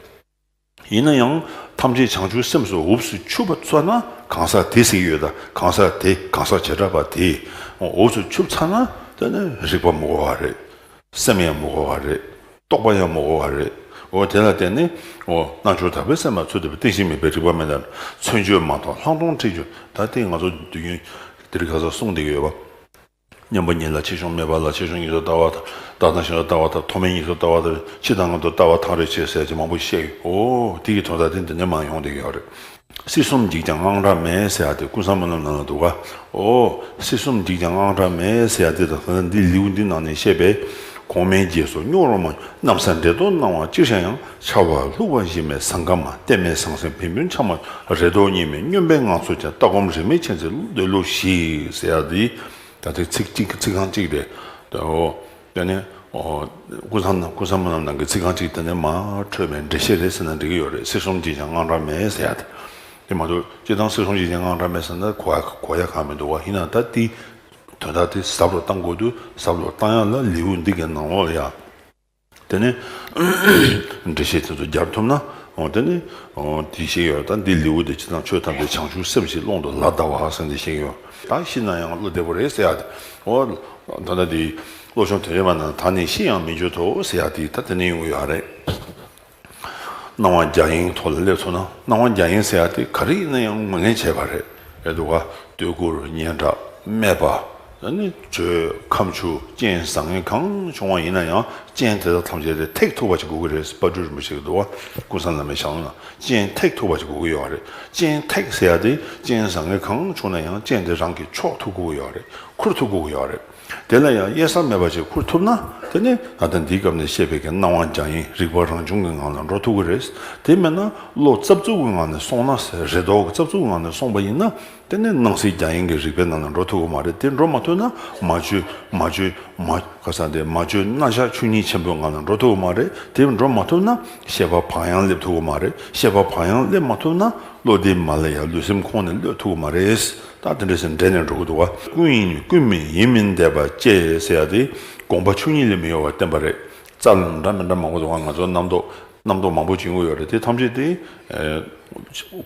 ཡིན་ན་ཡང་ཐམས་ཅད་བྱང་ཆུབ་སེམས་སུ་འུབས་སུ་ཆུབ་པ་ཚོར་ན། གང་ཟག་དེ་ཟེར་གྱི་ཡོད། ད་གང་ཟག་དེ། གང་ཟག་བྱེ་བྲག་པ་དེ་འུབས་སུ་ཆུབ་ཚར་ན་དེ་ནི་རིག་པ་མི་དགོས་པ་རེད། སེམས་ཡང་མི་དགོས་པ་རེད། རྟོག་པ་ཡང་མི་དགོས་པ་རེད། འོ་དེ་ལ་བརྟེན་ནས། འོ་རྣལ་འབྱོར་དག་པའི་སེམས་ལ་ཚུར་བལྟས་པས། རྟེན་གཞི་མེད་པའི་རིག་པ་མིང་དང་། མཚོན་བརྗོད་མ་མཐོང་ལྷག་མཐོང་ཁྲེལ་འགྱུར། ད་དེ་ང་ཚོ་དུས་རྒྱུན་འདིར་ཁ་སང་གསུངས་བསྡད་ཀྱི་ཡོད་པ། མཉམ་པ་ཉིད་ལ་ཆེ་ཆུང་མེད་པ་ལ། ཆེ་ཆུང་ཉིད་དུ་ལྟ་བ་དང་། བདག་དང་གཞན་དུ་ལྟ་བ་དང་། མཐོ་དམན་ཉིད་དུ་ལྟ་བ་དང་། ཕྱི་དང་ནང་དུ་ལྟ་བ་ཐག་རིང་བྱེད་ཟེར་གྱི་མང་པོ་བཤད་ཡོད། འོ་དེ་གི་དོན་དག་དེ་འདི་ནས་མར་ཡོང་བསྡད་ཀྱི་ཡོད་རེད། སྲིད་གསུམ་འཇིག་ཀྱང་དངངས་སྐྲག་མེད་ཟེར་ཡ་དེ་ཀུན་བཟང་སྨོན་ལམ་ནང་ལ་འདུག་ག་འོ་སྲིད་གསུམ་འཇིག་ཀྱང་དངངས་སྐྲག་མེད་ཟེར་ཡ་དེ་དང་། ད་ལྟ་འདི་ལེའུ་འདི་ནང་ནས་བཤད་པའི། གོང་མའི་རྗེས་སུ་སྙོགས་རུང་མ། གནམ་ས་འདྲེ་ལྡོག་སྣང་བ་ཅིར་ཤར་ཡང་། འཆར་བ་ལྷུག་པ་གཞི་མེད་ཟང་ཀ་མ། གཏད་མེད་ཟང་ཟིང་བིང་བིང་འཕྱང་མ། རེ་དོགས་གཉིས་མེད་སྨྱོན་པའི་ངང་ཚུལ་ཅན། ལྟ་སྒོམ་རིས་མེད་མཁྱེན་བརྩེ་འདོད་ལུགས་ཞི་ཟེར་ཡ་འདི། ད་ལྟའི་ཚིག་གཅིག་ཚིག་རྐང་གཅིག་རེད། ད་འོ། དེ་ནས་འོ། ཀུན་བཟང་ཀུན་བཟང་སྨོན་ལམ་ནང་གི་ཚིག་རྐང་གཅིག་དེ་ནས་མར་འཕྲོས་པའི་འགྲེལ་བཤད་རེད་ཟེར་ན་འགྲིག་གི་ཡོད་རེད། སྲིད་གསུམ་འཇིག་ཀྱང་དངངས་སྐྲག་མེད་ཟེར་ཡ་དེ། དེ་མ་གཏོགས་སྤྱིར་བཏང་སྲིད་གསུམ་འཇིག་ཀྱང་དངངས་སྐྲག་མེད་ཟེར་ན་གོ་ཡ་གོ་ཡ་གང་མི་འདུག་བ། ཡིན་ན་ད་དེ་དོན་དག་དེ་ཟབ་རུ་གཏང་དགོས་དུས། ཟབ་རུ་གཏང་ཡ་ལ་ལེའུ་འདི་གའི་ནང་ལོགས་ལ་ཡ། དེ་ནས་འགྲེལ་བཤད་དེ་ཚོ་རྒྱབ་ཐུབ་ན། འོ་དེ་ནས་འོ་དེ་བཤད་ཡོད། ད་འདི་ལེའུ་དེ་སྤྱིར་བཏང་ཆོས་ཐམས་ཅད་བྱང་ཆུབ་སེམས་ཀྱི་ཀློང་དུ་ལ་བཟླ་བ་ཟེར་འདི་བཤད་ཡོད། ད་ཤི་ན་ཡང་བློ་བདེ་པོ་རེད་ཟེར་ཡ་དེ། འོ་ད་ལྟ་དེ་བློ་སྦྱོང་དོན་ཡོད་པ་ན། ད་ནི་ཤི་ཡང་མི་འགྱུར་ཏོ་ཟེར་ཡ་དེ་ད་དེ་ནས་ཡོང་གི་ཡོད་རེད། སྣང་བ་རྒྱ་ཡན་ཐོག་ལ་སླེབས་སོང་ན། སྣང་བ་རྒྱ་ཡན་ཟེར་ཡ་དེ་ག་རེ་ཡིན་ན་ཡང་ངོས་ལེན་བྱས་པ་རེད། རེད་འདུག་ག་བསྟོད་བཀུར་སྙན་གྲགས་སྨད་པ། ད་ནི་དྲོད་ཁམ་ཆུ་རྐྱེན་བཟང་ངན་གང་བྱུང་བ་ཡིན་ན་ཡང་རྐྱེན་དེ་དག་ཐམས་ཅད་དེ་ཐེག་ཐུབ་པ་ཅིག་དགོས་ཀྱི་རེད། དཔལ་སྤྲུལ་རིན་པོ་ཆེ་གི་འདུག་བ། ཀུན་བཟང་བླ་མའི་ཞལ་ལུང་ན་རྐྱེན་ཐེག་ཐུབ་པ་ཅིག་དགོས་ཀྱི་ཡོད་རེད། རྐྱེན་ཐེག་ཟེར་ཡ་དེ་རྐྱེན་བཟང་ངན་གང་བྱུང་ན་ཡང་རྐྱེན་དེ་རང་གིས་འཕྲོག་ཐུབ་དགོས་ཀྱི་ཡོད་རེད། ཁུར་ཐུབ་དགོས་ཀྱི་ཡོད་རེད། དེ་ལ་ཡང་གཡེལ་ས་མེད་པ་ཅིག་ཁུར་ཐུབ་ན། དེ་ནི་ད་ལྟ་འདིའི་སྐབས་ནས་བཤད་པའི་གི་སྣང་བ་རྒྱ་ཡན་རིག་པ་རང་བྱུང་གི་ངང་ལ་འགྲོ་ཐུབ་ཀྱི་རེད། དེ་མིན་ན་བློ་རྩབ་རྩུབ་ཀྱི་ངང་ནས་སོང་ན་ཟེར། རེ་དོགས་ཀྱི་རྩབ་རྩུབ་ཀྱི་ངང་ནས་སོང་པ་ཡིན་ན། དེ་ནི་སྣང་སྲིད་རྒྱ་ཡན་གྱི་རིག་པའི་ནང་ལ་འགྲོ་ཐུབ་ཀྱི་མ་རེད། དེ་འགྲོ་མ་ཐུབ་ན་མ་བཅོས་མ་བཅོས་མ་ག་ས་དེ་མ་བཅོས་རྣ་ཆ་ཆོས་ཉིད་ཆེན་པོའི་ངང་ལ་འགྲོ་ཐུབ་ཀྱི་མ་རེད། དེ་འགྲོ་མ་ཐུབ་ན་ཤེས་པ་བག་ཡངས་སླེབས་ཐུབ་ཀྱི་མ་རེད། ཤེས་པ་བག་ཡངས་སླེབས་མ་ཐུབ་ན་བློ་དེ་མ་ལ་ཡ་ལུས་སེམས་ཁོང་ནས་གློད་ཐུབ་ཀྱི་མ་རེད། ད་དེ་འདྲ་ཟེར་འདྲེས་ནས་འགྲོ་གི་འདུག་བ། ཀུན་ཡིན་ཀུན་མིན་ཡིན་མིན་འདས་པ་བཅས་ཟེར་ཡ་དེ་དགོངས་པ་ཆོས་ཉིད་ལས་མི་གཡོ་བ་བསྟན་པ་རེད། རྩ་ལ་འདྲ་མི་འདྲ་མང་པོ་འདུག་བ། ང་ཚོ་རྣམ་རྟོག་རྣམ་རྟོག་མང་པོ་བྱུང་གི་ཡོད་རེད། དེ་ཐམས་ཅད་དེ། ཨ།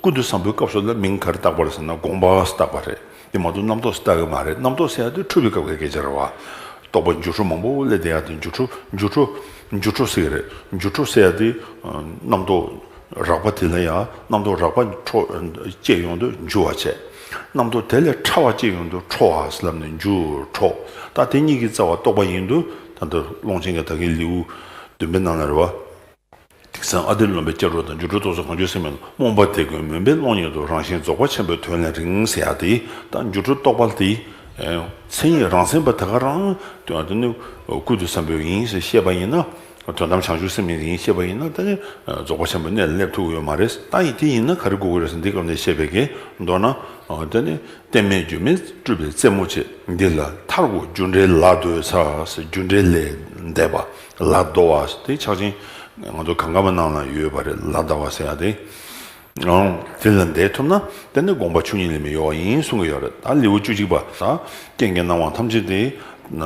ཀུན་ཏུ་བཟང་པོའི་སྐབས་སུ་ལ་མིང་ག་རེ་བཏགས་པ་རེད་ཟེར་ན་དགོངས་པ་བཏགས་པ་རེད། དེ་མ་གཏོགས་རྣམ་རྟོག་བཏགས་ཀྱི་མ་རེད། རྣམ་རྟོག་ཟེར་ཡ་དེ་འཁྲུལ་པའི་སྐབས་ཀྱི་སྐད་ཆ་རེད་བ། རྟོག་པ་འགྱུ་འཕྲོ་མང་པོ་སླེབས་བསྡད་ཡ་དེ་འགྱུ་འཕྲོ་འགྱུ་འཕྲོ་འགྱུ་འཕྲོ་ཟེར་གྱི་རེད། འགྱུ་འཕྲོ་ཟེར་ཡ་དེ། ཨ། རྣམ་རྟོག་རགས་པ་དེ་ལ་ཡ་རྣམ་རྟོག་རགས་པ་འཕྲོ་སྐྱེ་ཡོང་དུས་འགྱུ་བ་བྱས། རྣམ་རྟོག་དེ་ལས་ཕྲ་བ་སྐྱེ་ཡོང་དུས་འཕྲོ་བ་ཟེར་ལབ་ནས་འགྱུ་འཕྲོ། ད་དེ་གཉིས་ཀྱི་རྩ་བ་རྟོག་པ་ཡིན་དུས་ད་ལྟ་ཀློང་ཆེན་གྱི་ད་གིན་ལེའུ་བདུན་པའི་ནང་ལ་རེད་བ། དེང་སང་ཨ་ཏི་རློན་པའི་སྐྱབས་འགྲོ་དང་། འགྱུ་འཕྲོ་རྟོག་ཚོགས་གང་བྱུང་སེམས་མེད་ལ། རྨོངས་པ་དེ་ཀུན་མུན་པའི་ཀློང་ཉིད་དུ། རང་བཞིན་རྫོགས་པ་ཆེན་པོའི་དོན་ལས་རིང་ཟེར་ཡ་དེ། ད་འགྱུ་འཕྲོ་རྟོག་པ་དེ། མཚན་ཉིད་རང་མཚན་པ་དེ་ག་རང་དོན་དུ་ནི་ཀུན་ཏུ་བཟང་པོ་ཡིན་ཟེར་བཤད་པ་ཡིན་ན། དོན་དམ་བྱང་ཆུབ་སེམས་ཡིན་བཤད་པ་ཡིན་ན་ད་ནི་རྫོགས་པ་ཆེན་པོའི་གནས་ལ་སླེབས་ཐུབ་ཀྱི་ཡོད་མ་རེད། ད་ཡིན་དེ་ཡིན་ན་ག་རེ་དགོས་ཀྱི་རེད་ཟེར། འདི་སྐབས་ནས་བཤད་པའི་གི་མདོར་ན། ད་ནི། རྟེན་མེད་རྒྱུ་མེད་སྤྲུལ་པའི་རྩེ་མོ་ཆེ། འདི་ལ་མཐར་དགོངས་རྒྱུ་འབྲས་ལ་ལྟོས་ཚར་ཟེར། རྒྱུ་འབྲས་ལས་འདས་པ་ལ་ལྟོས་པ་དེ་ཕྱག་ཆེན་ང་ཚོ་གང་ག་མ་ནང་ལ་ཡོད་པ་རེད། ལ་ལྟོས་པ་ཟེར་ཡ་དེ། ཨང་། དེ་ལ་འདས་ཐུབ་ན་དེ་ནི་དགོངས་པ་ཆོས་ཉིད་ལས་མི་གཡོ་བ་ཡིན་གསུང་གི་ཡོད་རེད། ད་ལེའུ་བཅུ་གཅིག་པ་ད་རྐྱེན་གྱི་སྣང་བ་ཐམས་ཅད་དེ་ན་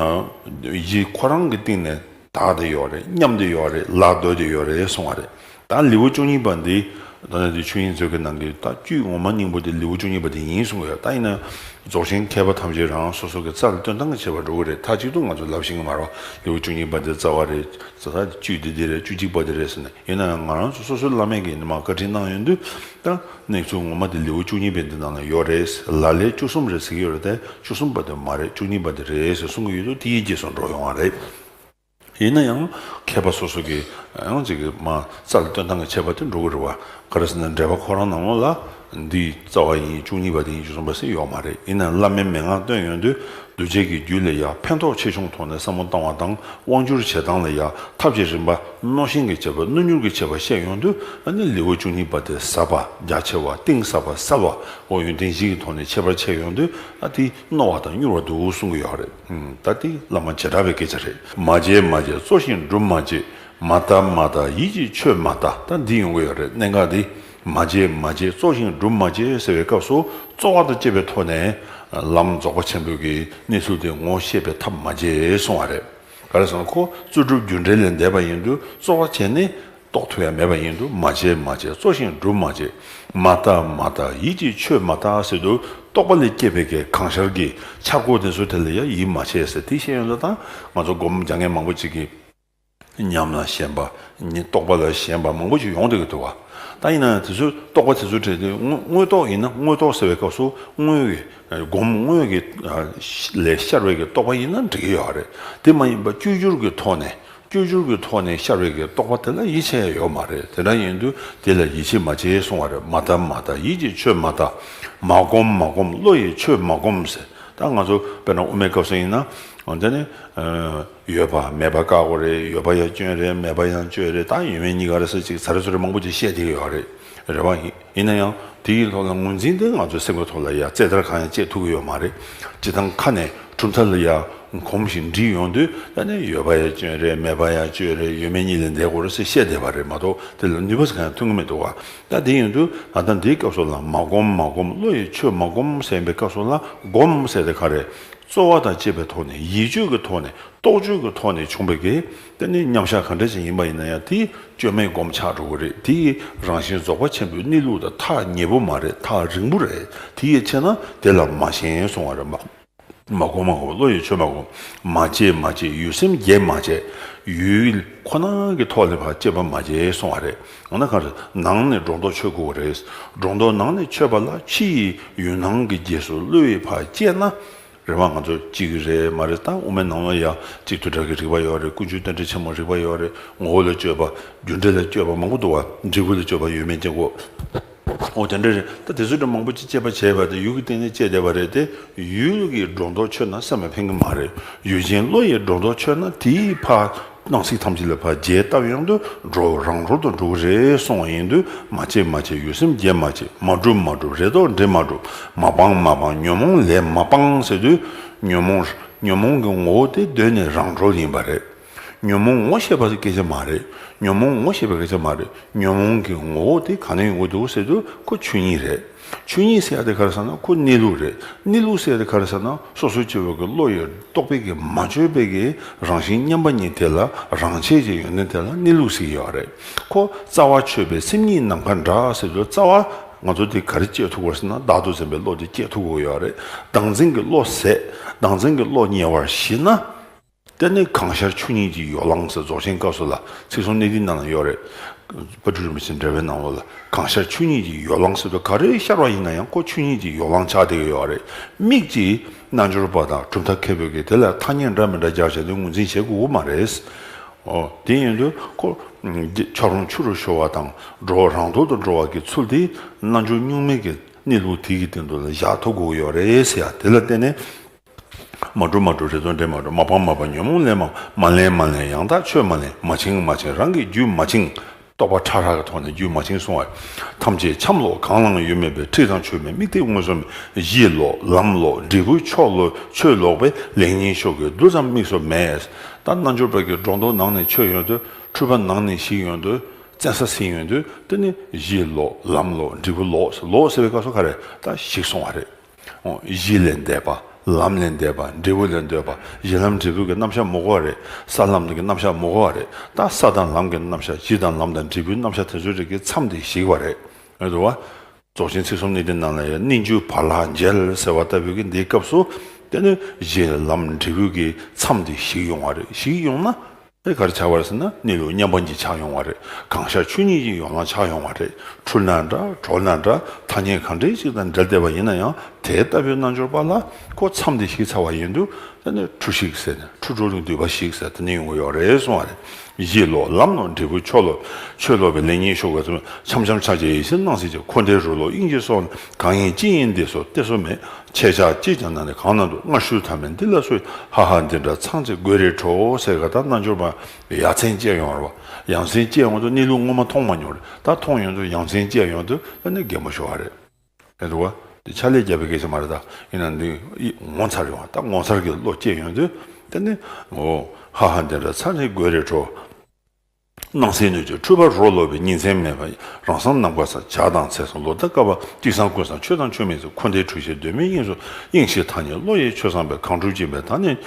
གཞི་ཁོ་རང་གི་སྟེང་ནས། དག་བསྡད་ཡོད་རེད། མཉམ་བསྡད་ཡོད་རེད། ལ་ལྟོས་བསྡད་ཡོད་རེད་གསུང་བ་རེད། ད་ལེའུ་བཅུ་གཉིས་པ་འདི་ད་ནི་དེ་ཆོས་དབྱིངས་མཛོད་ཀྱི་ནང་གི་ད་བཅུད་ངོ་མ་སྙིང་པོ་དེ་ལེའུ་བཅུ་གཉིས་པ་དེ་ཡིན་གསུང་གི་ཡོད། ད་ཡིན་ན་རྫོགས་ཆེན་མཁས་པ་ཐམས་ཅད་རང་སོ་སོ་གི་རྩ་ལ་བཏོན་སྟངས་ཀྱི་ཁྱད་པར་འགྲོ་གི་རེད། མཐའ་གཅིག་ཏུ་ང་ཚོ་ལབ་ཤེས་ཀྱི་མ་རེད། ལེའུ་བཅུ་གཉིས་པ་འདི་རྩ་བ་རེད། རྩ་བ་བཅུད་འདི་འདི་རེད། བཅུ་གཅིག་པ་འདི་རེད་ཟེར་ནས། ཡིན་ན་ཡང་ང་རང་ཚོ་སོ་སོའི་བླ་མས་ཀྱིས་ནི་མ་བཀའ་དྲིན་གནང་ཡོང་དུས་ད་གནས་ཚུལ་ངོ་མ་དེ་ལེའུ་བཅུ་གཉིས་པའི་འདི་ནང་ལ་ཡོད་རེད། ལ་ལས་བཅུ་གསུམ་རེད་ཟེར་གྱི་ཡོད་རེད་དེ། བཅུ་གསུམ་པ་དེ་མ་རེད། བཅུ་གཉིས་པ་དེ་རེད་ཟེར་གསུང་གི་ཡོད་དུས་དེའི་རྗེས་སུ་འགྲོ་ཡོང་བ་རེད། ཡིན་ན་ཡང་མཁས་པ་སོ་སོ་གི་ཡང་ཅིག་གི་མ་རྩ་ལ་བཏོན་སྟངས་ཀྱི་ཁྱད་པར་དེ་འགྲོ་གི་རེད་བ། ག་རེ་ཟེར་ན་འགྲེལ་པ་ཁོ་རང་ནང་ལོགས་ལ་འདི་རྩ་བ་ཡིན། བཅུ་གཉིས་པ་དེ་ཡིན། བཅུ་གསུམ་པ་ཟེར་ཡོད་མ་རེད། ཡིན་ན་བླ་མའི་མན་ངག་བཏོན་ཡོང་དུས་གདུལ་བྱའི་གི་རྒྱུད་ལ་ཡ་ཕན་ཐོགས་ཆེ་ཆུང་ཐོག་ནས་བསམ་བློ་བཏང་བ་དང་། དབང་སྒྱུར་བྱེད་སྟངས་ལ་ཡ་ཐབས་ཀྱི་རིམ་པ་རྣོ་ཞན་གྱི་ཁྱད་པར་རྣོ་མྱུར་གྱི་ཁྱད་པར་བཤད་ཡོང་དུས། ཨ་ནི་ལེའུ་བཅུ་གཉིས་པ་དེ་ཟབ་པ་རྒྱ་ཆེ་བ། གཏིང་ཟབ་པ་ཟབ་པ། འོ་ཡོན་ཏན་བཞི་གི་ཐོག་ནས་ཁྱད་པར་ཕྱེ་ཡོང་དུས། ཨ་དེ་རྣོ་བ་དང་མྱུར་བ་འདུག་གསུང་གི་ཡོད་རེད། ཨུམ། ད་དེ་བླ་མ་བྱེ་བྲག་པའི་སྐད་ཆ་རེད། མ་བྱེད་མ་བྱེད་རྩོལ་ཞིང་སྒྲུབ་མ་བྱེད། མ་ལྟ་མ་ལྟ་ཡིད་ཀྱིས་ཆོས་མ་ལྟ། ད་འདི་ཡོང་གི་ཡོད་རེད། གནད་འགག་འདི། མ་བྱེད་མ་བྱེད་རྩོལ་ཞིང་སྒྲུབ་མ་བྱེད་ཟེར་བའི་སྐབས་སུ་རྩོལ་བ་དང་བཅས་པའི་ཐོག་ནས་ལམ་རྫོགས་པ་ཆེན་པོའི་གི་གནས་ཚུལ་དེ་ངོ་ཤེས་པའི་ཐབས་མ་བྱེད་གསུང་བ་རེད། ག་རེ་ཟེར་ན་ཁོ་རྩོལ་སྒྲུབ་རྒྱུ་འབྲས་ལས་འདས་པ་ཡིན་དུས་རྩོལ་བ་བྱས་ནས་རྟོགས་ཐུབ་ཡ་མེད་པ་ཡིན་དུས། མ་བྱེད་མ་བྱེད་རྩོལ་ཞིང་སྒྲུབ་མ་བྱེད། མ་ལྟ་མ་ལྟ་ཡིད་ཀྱིས་ཆོས་མ་ལྟ་ཟེར་དུས་རྟོག་པ་ལས་སྐྱེས་པའི་གི་གང་ཤར་གྱི་འཆར་སྒོ་དེ་ཚོ་དེ་ལ་ཡ་ཡིད་མ་ཆེས་ཟེར། དེ་བཤད་ཡོང་དུས་ད་ང་ཚོ་སྒོམ་སྦྱང་མཁན་མང་པོ་ཅིག་གིས་ཉམས་ལ་ཞེན་པ། རྟོག་པ་ལ་ཞེན་པ་མང་པོ་ཅིག་ཡོང་བསྡད་ཀྱི་འདུག་བ། ད་ཡིན་ན་ཡང་དེ་ཚོའི་རྟོག་པ་དེ་ཚོའི་གྲས་དེ་དངོས་དངོས་རྟོགས་ཡིན་ན། དངོས་རྟོགས་ཟེར་བའི་སྐབས་སུ་དངོས་ཀྱི་སྒོམ་དངོས་ཀྱི་ལས་ཤར་བའི་གི་རྟོག་པ་ཡིན་ན་འགྲིག་གི་ཡོད་རེད། དེ་མ་ཡིན་པ་བཅོས་བསྒྱུར་གྱི་ཐོག་ནས། བཅོས་བསྒྱུར་གྱི་ཐོག་ནས་ཤར་བའི་གི་རྟོག་པ་དེ་ལ་ཡིད་ཆེས་ཡ་ཡོད་མ་རེད། དེ་འདྲ་ཡིན་དུས་དེ་ལ་ཡིད་ཆེས་མ་བྱེད་གསུང་བ་རེད། མ་ལྟ་མ་ལྟ་ཡིད་ཀྱིས་ཆོས་མ་ལྟ། མ་བསྒོམ་མ་བསྒོམ་བློ་ཡིས་ཆོས་མ་བསྒོམ་ཟེར། ད་ང་ཚོ་དཔེར་ན་དབུ་མའི་སྐབས་སུ་ཡིན་ན། འོ་དེ་ནི། ཡོད་པ་མེད་པ་བཀག་དགོས་རེད། ཡོད་པ་ཡང་སྐྱོན་རེད། མེད་པ་ཡང་སྐྱོན་རེད། ད་ཡོད་མེད་གཉིས་ཀ་རེད་ཟེར་ཅིག་ཚར་རེ་ཚུར་རེ་མང་པོ་ཅིག་བཤད་བསྡད་ཀྱི་ཡོད་རེད། རེད་བ། ཡིན་ན་ཡང་དེ་ཡི་ཐོག་ལ་ངོས་འཛིན་དེ་ང་ཚོའི་སེམས་ཀྱི་ཐོག་ལ་ཡ་རྩེ་ལྟར་གང་ཡང་བྱེད་ཐུབ་ཀྱི་ཡོད་མ་རེད། སྤྱིར་བཏང་ཁ་ནས་གྲུབ་མཐའ་ལ་ཡ་གོམས་ཤིང་འདྲིས་ཡོང་དུས། ད་ནི་ཡོད་པ་ཡང་སྐྱོན་རེད། མེད་པ་ཡང་སྐྱོན་རེད། ཡོད་མེད་གཉིས་ལས་འདས་དགོས་རེད་ཟེར་བཤད་བསྡད་པ་རེད་མ་གཏོགས། དེ་ལ་ནུས་པ་ཟེར་གང་ཡང་ཐོན་གྱི་མི་འདུག་བ། ད་དེ་ཡིན་དུས་ད་ལྟ་འདིའི་སྐབས་སུ་ལ་མ་བསྒོམ་མ་བསྒོམ་བློ་ཡིས་ཆོས་མ་བསྒོམ་ཟེར་བའི་སྐབས་སུ་ལ་སྒོམ་ཟེར་དེ་ག་རེད། རྩོལ་བ་དང་བཅས་པའི་ཐོག་ནས། ཡིད་དཔྱོད་ཀྱི་ཐོག་ནས། རྟོག་དཔྱོད་ཀྱི་ཐོག་ནས་བྱུང་བའི་གི་དེ་ནི་མཉམ་བཞག་ག་འདྲ་ཞིག་ཡིན་པ་ཡིན་ན་ཡང་དེ་བཅོས་མའི་སྒོམ་ཆགས་འགྲོ་གི་རེད། དེ་ཡི་རང་བཞིན་རྫོགས་པ་ཆེན་པོའི་གནས་ལུགས་དང་ཐག་ཉེ་པོ་མ་རེད། ཐག་རིང་པོ་རེད། དེ་ཡི་ཕྱིར་ན་དེ་ལ་མ་ཞེན་གསུང་བ་རེད། མ་མ་བསྒོམ་མ་བསྒོམ་བློ་ཡིས་ཆོས་མ་བསྒོམ། མ་བྱེད་མ་བྱེད་ཡུལ་སེམས་བརྗེད་མ་བྱེད། ཡུལ་ཁོ་ན་གི་ཐོག་ལ་ཕར་དཔྱད་པ་མ་བྱེད་གསུང་བ་རེད། འོ་ན་གང་རེད། ནང་ནས་སྒྲོ་འདོགས་ཆོད་དགོས་པ་རེད། སྒྲོ་འདོགས་ནང་ནས་ཆོད་པ་ལ་ཕྱི་ཡི་ཡུལ་སྣང་གི་རྗེས་སུ་བློ་ཡིས་ཕར་དཔྱད་ན། རེད་བ། ང་ཚོ་གཅིག་གི་རེད་མ་རེད། ད་དབུ་མའི་ནང་ལ་ཡང་གཅིག་དུས་དྲག་གི་རིགས་པ་ཡོད་རེད། ཀུན་འབྱུང་རྟེན་འབྲེལ་ཆེན་མོ་རིགས་པ་ཡོད་རེད། ངོ་བོ་ལ་དཔྱོད་པ། རྒྱུ་འབྲས་ལ་དཔྱོད་པ་མང་པོ་འདུག་བ། འབྲས་བུ་ལ་དཔྱོད་པ་ཡོད་མེད་ཅན་གོ། འོ་དེ་འདྲ་རེད། ད་དེ་ཚོ་འདྲ་མང་པོ་ཅིག་དཔྱད་པ་བྱས་པ་དེ་ཡུལ་གྱི་སྟེང་ནས་དཔྱད་བསྡད་པ་རེད་དེ། ཡུལ་གྱི་སྒྲོ་འདོགས་ཆོད་ན་སེམས་ལ་ཕན་གྱི་མ་རེད། ཡུལ་ཅན་བློ་ཡི་སྒྲོ་འདོགས་ཆོད་ན་དེའི་ཕ་སྣང་སྲིད་ཐམས་ཅད་ལ་ཕར་རྒྱས་བཏབ་ཡོང་དུས་འགྲོ་རང་གྲོལ་དུ་འགྲོ་གི་རེད་གསུངས་པ་ཡིན་དུས། མ་བྱེད་མ་བྱེད་ཡུལ་སེམས་བརྗེད་མ་བྱེད། མ་སྒྲུབ་མ་སྒྲུབ་རེ་དོགས་འདྲེས་མ་སྒྲུབ། མ་སྤང་མ་སྤང་ཉོན་མོངས་ལས་མ་སྤངས་ཟེར་དུས། ཉོན་མོངས་ཉོན་མོངས་ཀྱི་ངོ་བོ་དེ་གདོད་ནས་རང་གྲོལ་ཡིན་པ་རེད། ཉོན་མོངས་ངོ་ཤེས་པ་སྐད་ཆ་མ་རེད། ཉོན་མོངས་ངོ་ཤེས་པའི་སྐད་ཆ་མ་རེད། ཉོན་མོངས་ཀྱི་ངོ་བོ་དེ་ག་ནས་ཡོང་གི་འདུག་ཟེར་དུས། ཁོ་ཆོས་ཉིད་རེད། ཆོས་ཉིད་ཟེར་ཡ་དེ་ག་རེ་ཟེར་ན་ཁོ་གནས་ལུགས་རེད། གནས་ལུགས་ཟེར་ཡ་དེ་ག་རེ་ཟེར་ན་སོ་སོ་སྐྱེ་བོ་གི་བློ་ཡི་རྟོག་པའི་གི་མ་བཅོས་པའི་གི་རང་བཞིན་མཉམ་པ་ཉིད་དེ་ལ་རང་ཆས་ཀྱི་ཡོན་ཏན་དེ་ལ་གནས་ལུགས་ཟེར་གྱི་ཡོད་རེད། ཁོ་རྩ་བ་ཆོད་པའི་སེམས་ཉིད་ནམ་མཁའ་འདྲ་ཟེར་དུས། རྩ་བ་ང་ཚོ་དེ་ག་རེ་སྐྱེ་ཐུབ་དགོས་ཟེར་ན་བདག་ཏུ་འཛིན་པའི་བློ་དེ་སྐྱེ་ཐུབ་དགོས་ཡོད་རེད། བདག་འཛིན་གྱི་བློ་ཟད། བདག་འཛིན་གྱི་བློ་ཉེ་བར་ཞི་ན། དེ་ནི་གང་ཤར་ཆོས་ཉིད་ཀྱི་ཡོ་ལང་ཟེར་རྫོགས་ཆེན་སྐབས་སུ་ལ་ཚིག་གསུམ་གནད་བརྡེག་ནང་ལ་ཡོད་རེད། དཔལ་སྤྲུལ་རིན་པོ་ཆེའི་འགྲེལ་པའི་ནང་ལོགས་ལ། གང་ཤར་ཆོས་ཉིད་ཀྱི་ཡོ་ལང་ཟེར་དུས་ག་རེ་ཤར་བ་ཡིན་ན་ཡང་ཁོ་ཆོས་ཉིད་ཀྱི་ཡོ་ལང་ཆགས་བསྡད་ཀྱི་ཡོད་རེད། མིག་གཅིག་རྣལ་འབྱོར་པ་དང་གྲུབ་མཐའ་མཁས་པོས་ཀྱིས་དེ་ལ་ཐ་སྙད་འདྲ་མི་འདྲ་སྦྱར་བྱས་ཏེ་ངོས་འཛིན་བྱེད་དགོས་ཀྱི་མ་རེད། འོ་དེ་ཡིན་དུས་ཁོ་ཆགས་རུང་ཆུ་རུ་ཤོར་བ་དང་འགྲོ་བ་རང་ཐོག་ཏུ་འགྲོ་བ་གི་ཚུལ་དེ་རྣལ་འབྱོར་གཉུག་མའི་གི་གནས་ལུགས་དེ་གི་སྟེང་དུ་ལ་བཞག་ཐུབ་དགོས་ཀྱི་ཡོད་རེད་ཟེར་ཡ། དེ་ལ་བརྟེན་ནས། མ་སྒྲུབ་མ་སྒྲུབ་རེ་དོགས་འདྲེས་མ་སྒྲུབ། མ་སྤང་མ་སྤང་ཉོན་མོངས་ལས་མ་མ་ལེན་མ་ལེན་ཡང་དག་ཆོས་མ་ལེན། མ་བཅིངས་མ་བཅིངས་རང་གི་རྒྱུད་མ་བཅིངས། རྟོག་པ་ཕྲ་རགས་ཀྱི་ཐོག་ནས་རྒྱུད་མ་བཅིངས་གསུང་བ། ཐམས་ཅད་འཁྱམས་ལོག་གང་ལའང་ཡུལ་མེད་པའི། ཁྲིད་དང་ཆོས་མེད་དམིགས་གཏད་མངོན་སུམ་མེད། གཞི་ལོག་ལམ་ལོག་འབྲས་བུ་མཆོག་ལོག་ཆོས་ལོག་པའི་ལེགས་ཉེས་ཤོག་གུ་རྡུལ་ཙམ་དམིགས་སུ་མེད། ད་རྣལ་འབྱོར་པ་གི་སྒྲོ་འདོགས་ནང་ནས་ཆོད་ཡོང་དུས། འཁྲུལ་པ་ནང་ནས་ཞིག་ཡོང་དུས། བཙན་ས་ཟིན་ཡོང་དུས། དེ་ནི་གཞི་ལོག་ལམ་ལོག་འབྲས་བུ་ལོག་ལོག་ཟེར་བའི་སྐབས་སུ་ག་རེ་ད་ཞིག་གསུང་བ་རེད། འོ་གཞི་ལས་འདས་པ། ལམ་ལས་འདས་པ། འབྲས་བུ་ལས་འདས་པ། གཞི་ལམ་འབྲས་བུ་གི་རྣམ་གཞག་མི་དགོས་པ་རེད། ས་ལམ་གྱི་རྣམ་གཞག་མི་དགོས་པ་རེད། ད་ས་དང་ལམ་གྱི་རྣམ་གཞག་གཞི་དང་ལམ་དང་འབྲས་བུའི་རྣམ་གཞག་དེ་ཚོའི་རིགས་ཀྱི་མཚམས་དེ་ཞིག་པ་རེད། རེད་འདུག་བ། རྫོགས་ཆེན་ཚིག་གསུམ་གནད་བརྡེག་ནང་ལ་ཡང་གནས་འགྱུ་བག་ལ་འཇལ་ཟེར་བ་ལྟ་བུའི་གི་འདིའི་སྐབས་སུ། དེ་ནི་གཞི་ལམ་འབྲས་བུ་གི་མཚམས་དེ་ཞིག་ཡོང་བ་རེད། ཞིག་ཡོང་ན། དེ་ག་རེ་ཆགས་པ་རེད་ཟེར་ན་གནས་ལུགས་མཉམ་པ་ཉིད་ཆགས་ཡོང་བ་རེད། གང་ཤར་ཆོས་ཉིད་ཀྱི་ཡོ་ལང་ཆགས་ཡོང་བ་རེད། འཁྲུལ་ན་འདྲ་གྲོལ་ན་འདྲ་ཐ་སྙད་གང་འདྲ་ཞིག་དང་འབྲེལ་བསྡད་པ་ཡིན་ན་ཡང་དེ་ལྟ་བུའི་རྣལ་འབྱོར་པ་ལ་ཁོ་མཚམས་དེ་ཞིག་ཚར་བ་ཡིན་དུས། དེ་ནི་འཁྲུལ་ཞིག་ཟེར་ནས་འཁྲུལ་གྲོལ་གྱི་འདུས་པ་ཞིག་ཟེར་དེ་ནི་ཡོང་གི་ཡོད་རེད་གསུང་བ་རེད། གཞི་ལོག་ལམ་ལོག་འབྲས་བུ་མཆོག་ལོག་ཆོས་ལོག་པའི་ལེགས་ཉེས་ཤོག་གུ་འཁྱམས་འཁྱམས་ཆགས་ཆགས་ཡེ་ཤེས་སྣང་སྲིད་ཀྱི། འཁོར་འདས་རུ་ལོག་དབྱིངས་ཀྱི་སོགས། གང་ཡིན་ཅི་ཡིན་འདི་སོགས་གཏད་སོ་མེད། ཁྱེད་ཅག་ཅིས་ཀྱང་ན་ནི་གང་ན་འདུག་སྔར་ཞུས་ཐ་མལ་འདི་ལ་སུ་ཡིས། ཧ་ཧ་འདི་འདྲ་ཚང་ཚིག་དགོད་རེ་བྲོ་ཟེར་ག་ད་རྣལ་འབྱོར་པ་ཡ་མཚན་སྐྱེ་ཡོང་བ་རེད་བ། ཡ་མཚན་སྐྱེ་ཡོང་དུས་གནས་ལུགས་ངོ་མ་མཐོང་མ་མྱོང་རེད། ད་མཐོང་ཡོང་དུས་ཡ་མཚན་སྐྱེ་ཡོང་དུས་ཨ་ནི་གད་མོ་ཤོར་བ་རེད། དེ་འདུག་བ། དེ་ཕྱག་ལས་རྒྱབ་པའི་སྐད་ཆ་མ་རེད། ད་ཡིན་ན་འདི་ངོ་མཚར་ཡོང་བ། ད་ངོ་མཚར་གྱི་བློ་སྐྱེ་ཡོང་དུས་དེ་ནི་འོ་ཧ་ཧ་འདི་འདྲ་ཚང་ཚིག་དགོད་རེ་བྲོ། སྣང་སྲིད་སྣོད་བཅུད་འཁྲུལ་པ་རོ་ལོ་བའི་ཉིན་མཚན་མེད་པ། རང་སེམས་ནམ་མཁའ་ས་བྱ་དང་ཚེ་སང་ལོ་ཟླ་སྐར་བ་གཅིག་སང་ཀུན་སང་ཆོས་དང་ཆོས་མིན་ཚུལ། འཁོར་འདས་འཁྲུལ་ཞིག་གདོད་མའི་དབྱིངས་སུ་དབྱིངས་ཤེས་ཐ་སྙད་བློ་ཡི་ཆོས་བཟང་པོས་གང་འཁྲུལ་སྦྱིན་པའི་ཐ་སྙད་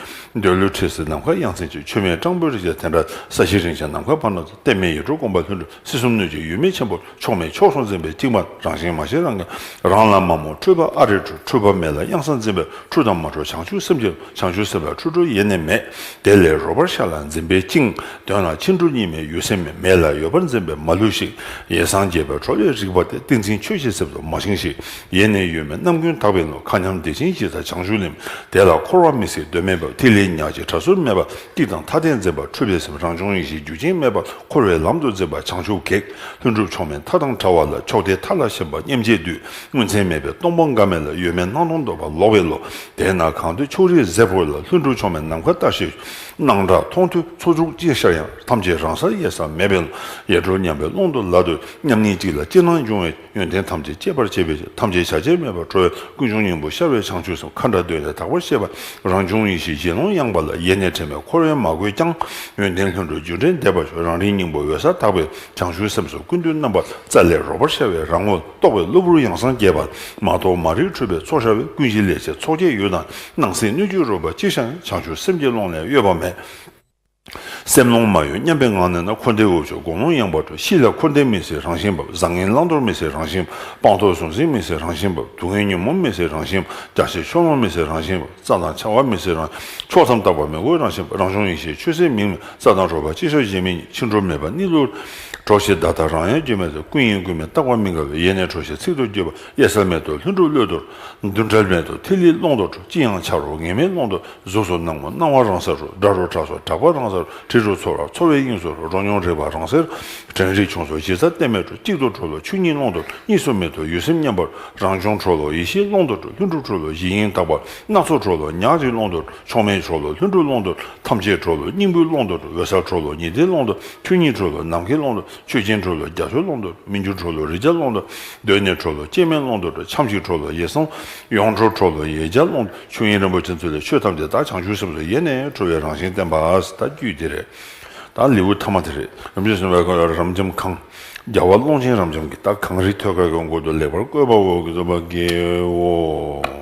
འདོད་ལུས་འཁྲུལ་སེལ་ནམ་མཁའ་ཡ་མཚན་གྱི་ཆོས་མེད་སྤྲང་པོའི་རིགས་ཀྱང་དེ་འདྲ་ས་གཞི་རིན་ཆེན་ནམ་མཁའ་བར་སྣང་དུ། གཏད་མེད་ཡིད་འཕྲོག་སྒོམ་པ་ལྷུན་གྲུབ་སྲིད་གསུམ་སྣོད་ཀྱི་ཡུལ་མེད་ཆེན་པོར་ཕྱོགས་མེད་ཕྱོགས་སུ་འཛིན་པའི་དཀྱིལ་མ་རང་བཞིན་མ་ཤེས་རང་གིས་རང་ལ་མ་རྨོངས་འཁྲུལ་པ་ཨ་རི་འཁྲུལ་འཁྲུལ་པ་མེད་ལ་གཡང་ས་འཛིན་པའི་འཁྲུལ་དང་མ་འཁྲུལ་བྱང་ཆུབ་སེམས་ཀྱི། བྱང་ཆུབ་སེམས་དཔའི་འཁྲུལ་འཁྲུལ་ཡེ་ནས་མེད། དེ་ལས་རོལ་པར་ཤར་ལ་འཛིན་པས་བཅིངས། དོན་ལ་ཕྱིན་དྲུག་གཉིས་མེད་ཡུལ་སེམས་མེད། མེད་ལ་ཡོད་པར་འཛིན་པས་མ་ལུས་ཤིག། ཡེ་སངས་རྒྱས་པའི་གྲོལ་བའི་རིག་པ་སྟེ། ཏིང་འཛིན་ཆོས་ཀྱི་སེམས་སུ་མ་བཅིངས་ཤིག། ཡེ་ནས་ཡོད་མེད་རྣམ་ཀུན་དག་པའི་ལུགས། མཁའ་མཉམ་བདེ་ཆེན་གཞི་རྩ་བྱང་ཆུབ་གླིང་། དེ་ལ་འཁོར་བ་མི་སྲིད་གདོད་མའི་བབས། ཐིག་ལེ་ཉག་གཅིག་གྲྭ་ཟུར་མེད་པ། གཅིག་དང་ཐ་དད་འཛིན་པ་འཁྲུལ་པའི་སེམས། རང་བྱུང་ཡེ་ཤེས་རྒྱུ་ཅན་མེད་པ། འཁོར་བའི་ལམ་དུ་འཛིན་པ་བྱང་ཆུབ་གེགས། ལྷུན་གྲུབ་མཆོག་མིན་མཐའ་དང་བྲལ་བ་ལ། མཆོག་དེ་མཐའ་ལ་ཕྱིན་པ་སྙེམས་བྱེད་བདུད། མངོན་མཚན་མེད་པའི་སྟོང་པ་འགག་མེད་ལ། ཡོད་མེད་སྣང་སྟོང་ལྡོག་པ་ལོག་པའི་བློ། དེས་ན་གང་འདོད་ཕྱོགས་རིས་ཟད་འཕོས་ལ། ལྷུན་གྲུབ་མཆོག་མིན་ནམ་མཁའ་ལྟར་ཤེས། སྣང་གྲགས་མཐོང་ཐོས་ཚོགས་དྲུག་ཅི་ཤར་ཡང་། ཐམས་ཅད་རང་སར་ཡལ་ས་མེད་པའི་བློ། ཡེ་གྲོལ་མཉམ་པའི་ཀློང་དུ་ལ་སྡོད། མཉམ་ཉིད་གཅིག་ལ་ཅིར་སྣང་འབྱུང་བའི། ཡོན་ཏན་ཐམས་ཅད་སྤྱད་པར་བྱེད་པའི་ཕྱིར། ཐམས་ཅད་བྱ་བྱེད་མེད་པར་གྲོལ་བའི། ཀུན་འབྱུང་སྙིང་པོ་ཤར་བའི་བྱང་ཆུབ་སེམས། མཁའ་འདྲ་གདོད་ནས་དག་པར་ཤེས་པ། རང་བྱུང་ཡེ་ཤེས་གཞན་ལུང་ཡངས་པ་ལ། ཡེ་ནས་དྲན་པས་འཁོར་བའི་མ་གོས་ཀྱང་། ཡོན་ཏན་ལྷུན་གྲུབ་འབྱོར་འདྲེན་འདེབས་པར་ཤོག། རང་རིག་སྙིང་པོ་འོད་གསལ་དག་པའི། བྱང་ཆུབ་སེམས་སུ་ཀུན་འདུས་རྣམ་པར། རྩ་ལས་རོལ་པར་ཤར་བའི་རང་ངོ་རྟོགས་པའི་གློ་བུར་ཡང་སངས་རྒྱས་པ། མ་རྟོགས་མ་རིག་འཁྲུལ་པའི་ཚོགས་ཤར་བའི། ཀུན་གཞི་ལས་བྱེད་ཚོགས་བརྒྱད་ཡུལ་དང་། སྣང་སྲིད་སྣོད་བཅུད་རོལ་པ་ཅི་ཤར་ཡང་། བྱང་ཆུབ་སེམས་ཀྱི་ཀློང་ལས་གཡོས་པ་མེད། སེམས་ལོང་མ་ཡོད་སྙམ་པའི་ངང་ནས་ན། འཁོར་འདས་འུ་ཅག་སྒོམ་ལོང་ཡངས་པ་འགྲོ། གཤིས་ལ་འཁོར་འདས་མི་སྲིད་རང་བཞིན་འབབ། བཟང་ངན་བླང་དོར་མི་སྲིད་རང་བཞིན་འབབ། སྤངས་རྟོགས་གཟུང་འཛིན་མི་སྲིད་རང་བཞིན་འབབ། སྡུག་བསྔལ་ཉོན་མོངས་མི་སྲིད་རང་བཞིན་འབབ། རྒྱ་ཆེ་ཆུང་ལོང་མི་སྲིད་རང་བཞིན་འབབ། རྩ་དང་ཆ་བ་མི་སྲིད་རང་། ཕྱོགས་ཙམ་བརྟག་པ་མི་དགོས་རང་བཞིན་འབབ། རང་བྱུང་ཡེ་ཤེས་ཆོས་སྲིད་མིང་མེད། རྩ་དང་རོ་བ་ཅི་ཤར་གཞན་མི་རྙེད། ཕྱི་འགྲོ་མེད་པ་གནས་ལུགས། གྲོགས་ཤིག་བདག་ལྟ་རང་ཡང་རྒྱུ་མེད་དོ། ཀུན་ཡིད་ཀུན་མེད་རྟག་པ་མི་འགག་པའི། ཡེ་ནས་གྲོགས་ཤིག་ཚིག་ཏུ་བརྗོད་པ། དབྱེ་བསལ་མེད་དོ་ལྷུན་གྲུབ་བློས་དོར། འདུ་འབྲལ་མེད་དོ་ཐིག་ལེའི་ཀློང་དུ་འགྲོ། ཅི་ཡང་འཆར་རོ་ངེས་མེད་ཀློང་དུ། གཟུགས་སོགས་སྣང་ངོ་སྣང་བ་རང་སར་རོ། སྒྲ་རོ་གྲགས་སོགས་གྲགས་པ་རང་སར་རོ། དྲི་རོ་ཚོར་བ་ཚོར་བའི་དབྱིངས་སུ་རོ། རོ་མྱོང་རེག་པ་རང་སར། དྲན་རིག་བྱུང་སོགས་གཞི་རྩ་གཏན་མེད་འགྲོ། གཅིག་ཏུ་གྲོལ་ལོ་ཆོས་ཉིད་ཀློང་དུ། གཉིས་སུ་མེད་དོ་ཡུལ་སེམས་མཉམ་པར། རང་བྱུང་གྲོལ་ལོ་ཡེ་ཤེས་ཀློང་དུ་འགྲོ། ལྷུན་གྲུབ་གྲོལ་ལོ་གཞི་དབྱིངས་རྟག་པར། སྣ་ཚོགས་གྲོལ་ལོ་ཉག་གཅིག་ཀློང་དུ། ཕྱོགས་མེད་གྲོལ་ལོ་ལྷུན་གྲུབ་ཀློང་དུ། ཐམས་ཅད་གྲོལ་ལོ་སྙིང་པོའི་ཀློང་དུ། འོད་གསལ་གྲོལ་ལོ་ཉི་ཟླའི་ཀློང་དུ། ཆོས་ཉིད་གྲོལ་ལོ་ནམ་མཁའི་ཀློང་དུ། ཆོས་ཅན་གྲོལ་ལོ་རྒྱ་མཚོའི་ཀློང་དུ། མི་འགྱུར་གྲོལ་ལོ་རིག་བྱ་ཀློང་དུ། གདོད་ནས་གྲོལ་ལོ་སྐྱེ་མེད་ཀློང་དུ། འཁྱམས་ཤིང་གྲོལ་ལོ་ཡེ་སངས། ཡོངས་གྲོལ་གྲོལ་ལོ་ཡེ་རྒྱ་ཀློང་དུ། ཆོས་དབྱིངས་རིན་པོ་ཆེ་མཚོན་ལས་ཆོས་ཐམས་ཅད་དག་བྱང་ཆུབ་སེམས་སུ་ཡེ་ནས་གྲོལ་བའི་རང་བཞིན་བསྟན་པ། ད་རྒྱུད་འདི་རེད། ད་ལེའུ་ཐ་མ་དེ་རེད། རིན་པོ་ཆེ་གསུངས་པའི་སྐོར་ལ་རབ་འབྱམས་གང་། རྒྱལ་བ་ཀློང་ཆེན་རབ་འབྱམས་ཀྱིས། ད་གངས་རི་ཐོད་དཀར་གྱི་མགུལ་དུ་ལེགས་པར་བཀོད་པའོ། གུས་པ་དགེའོ།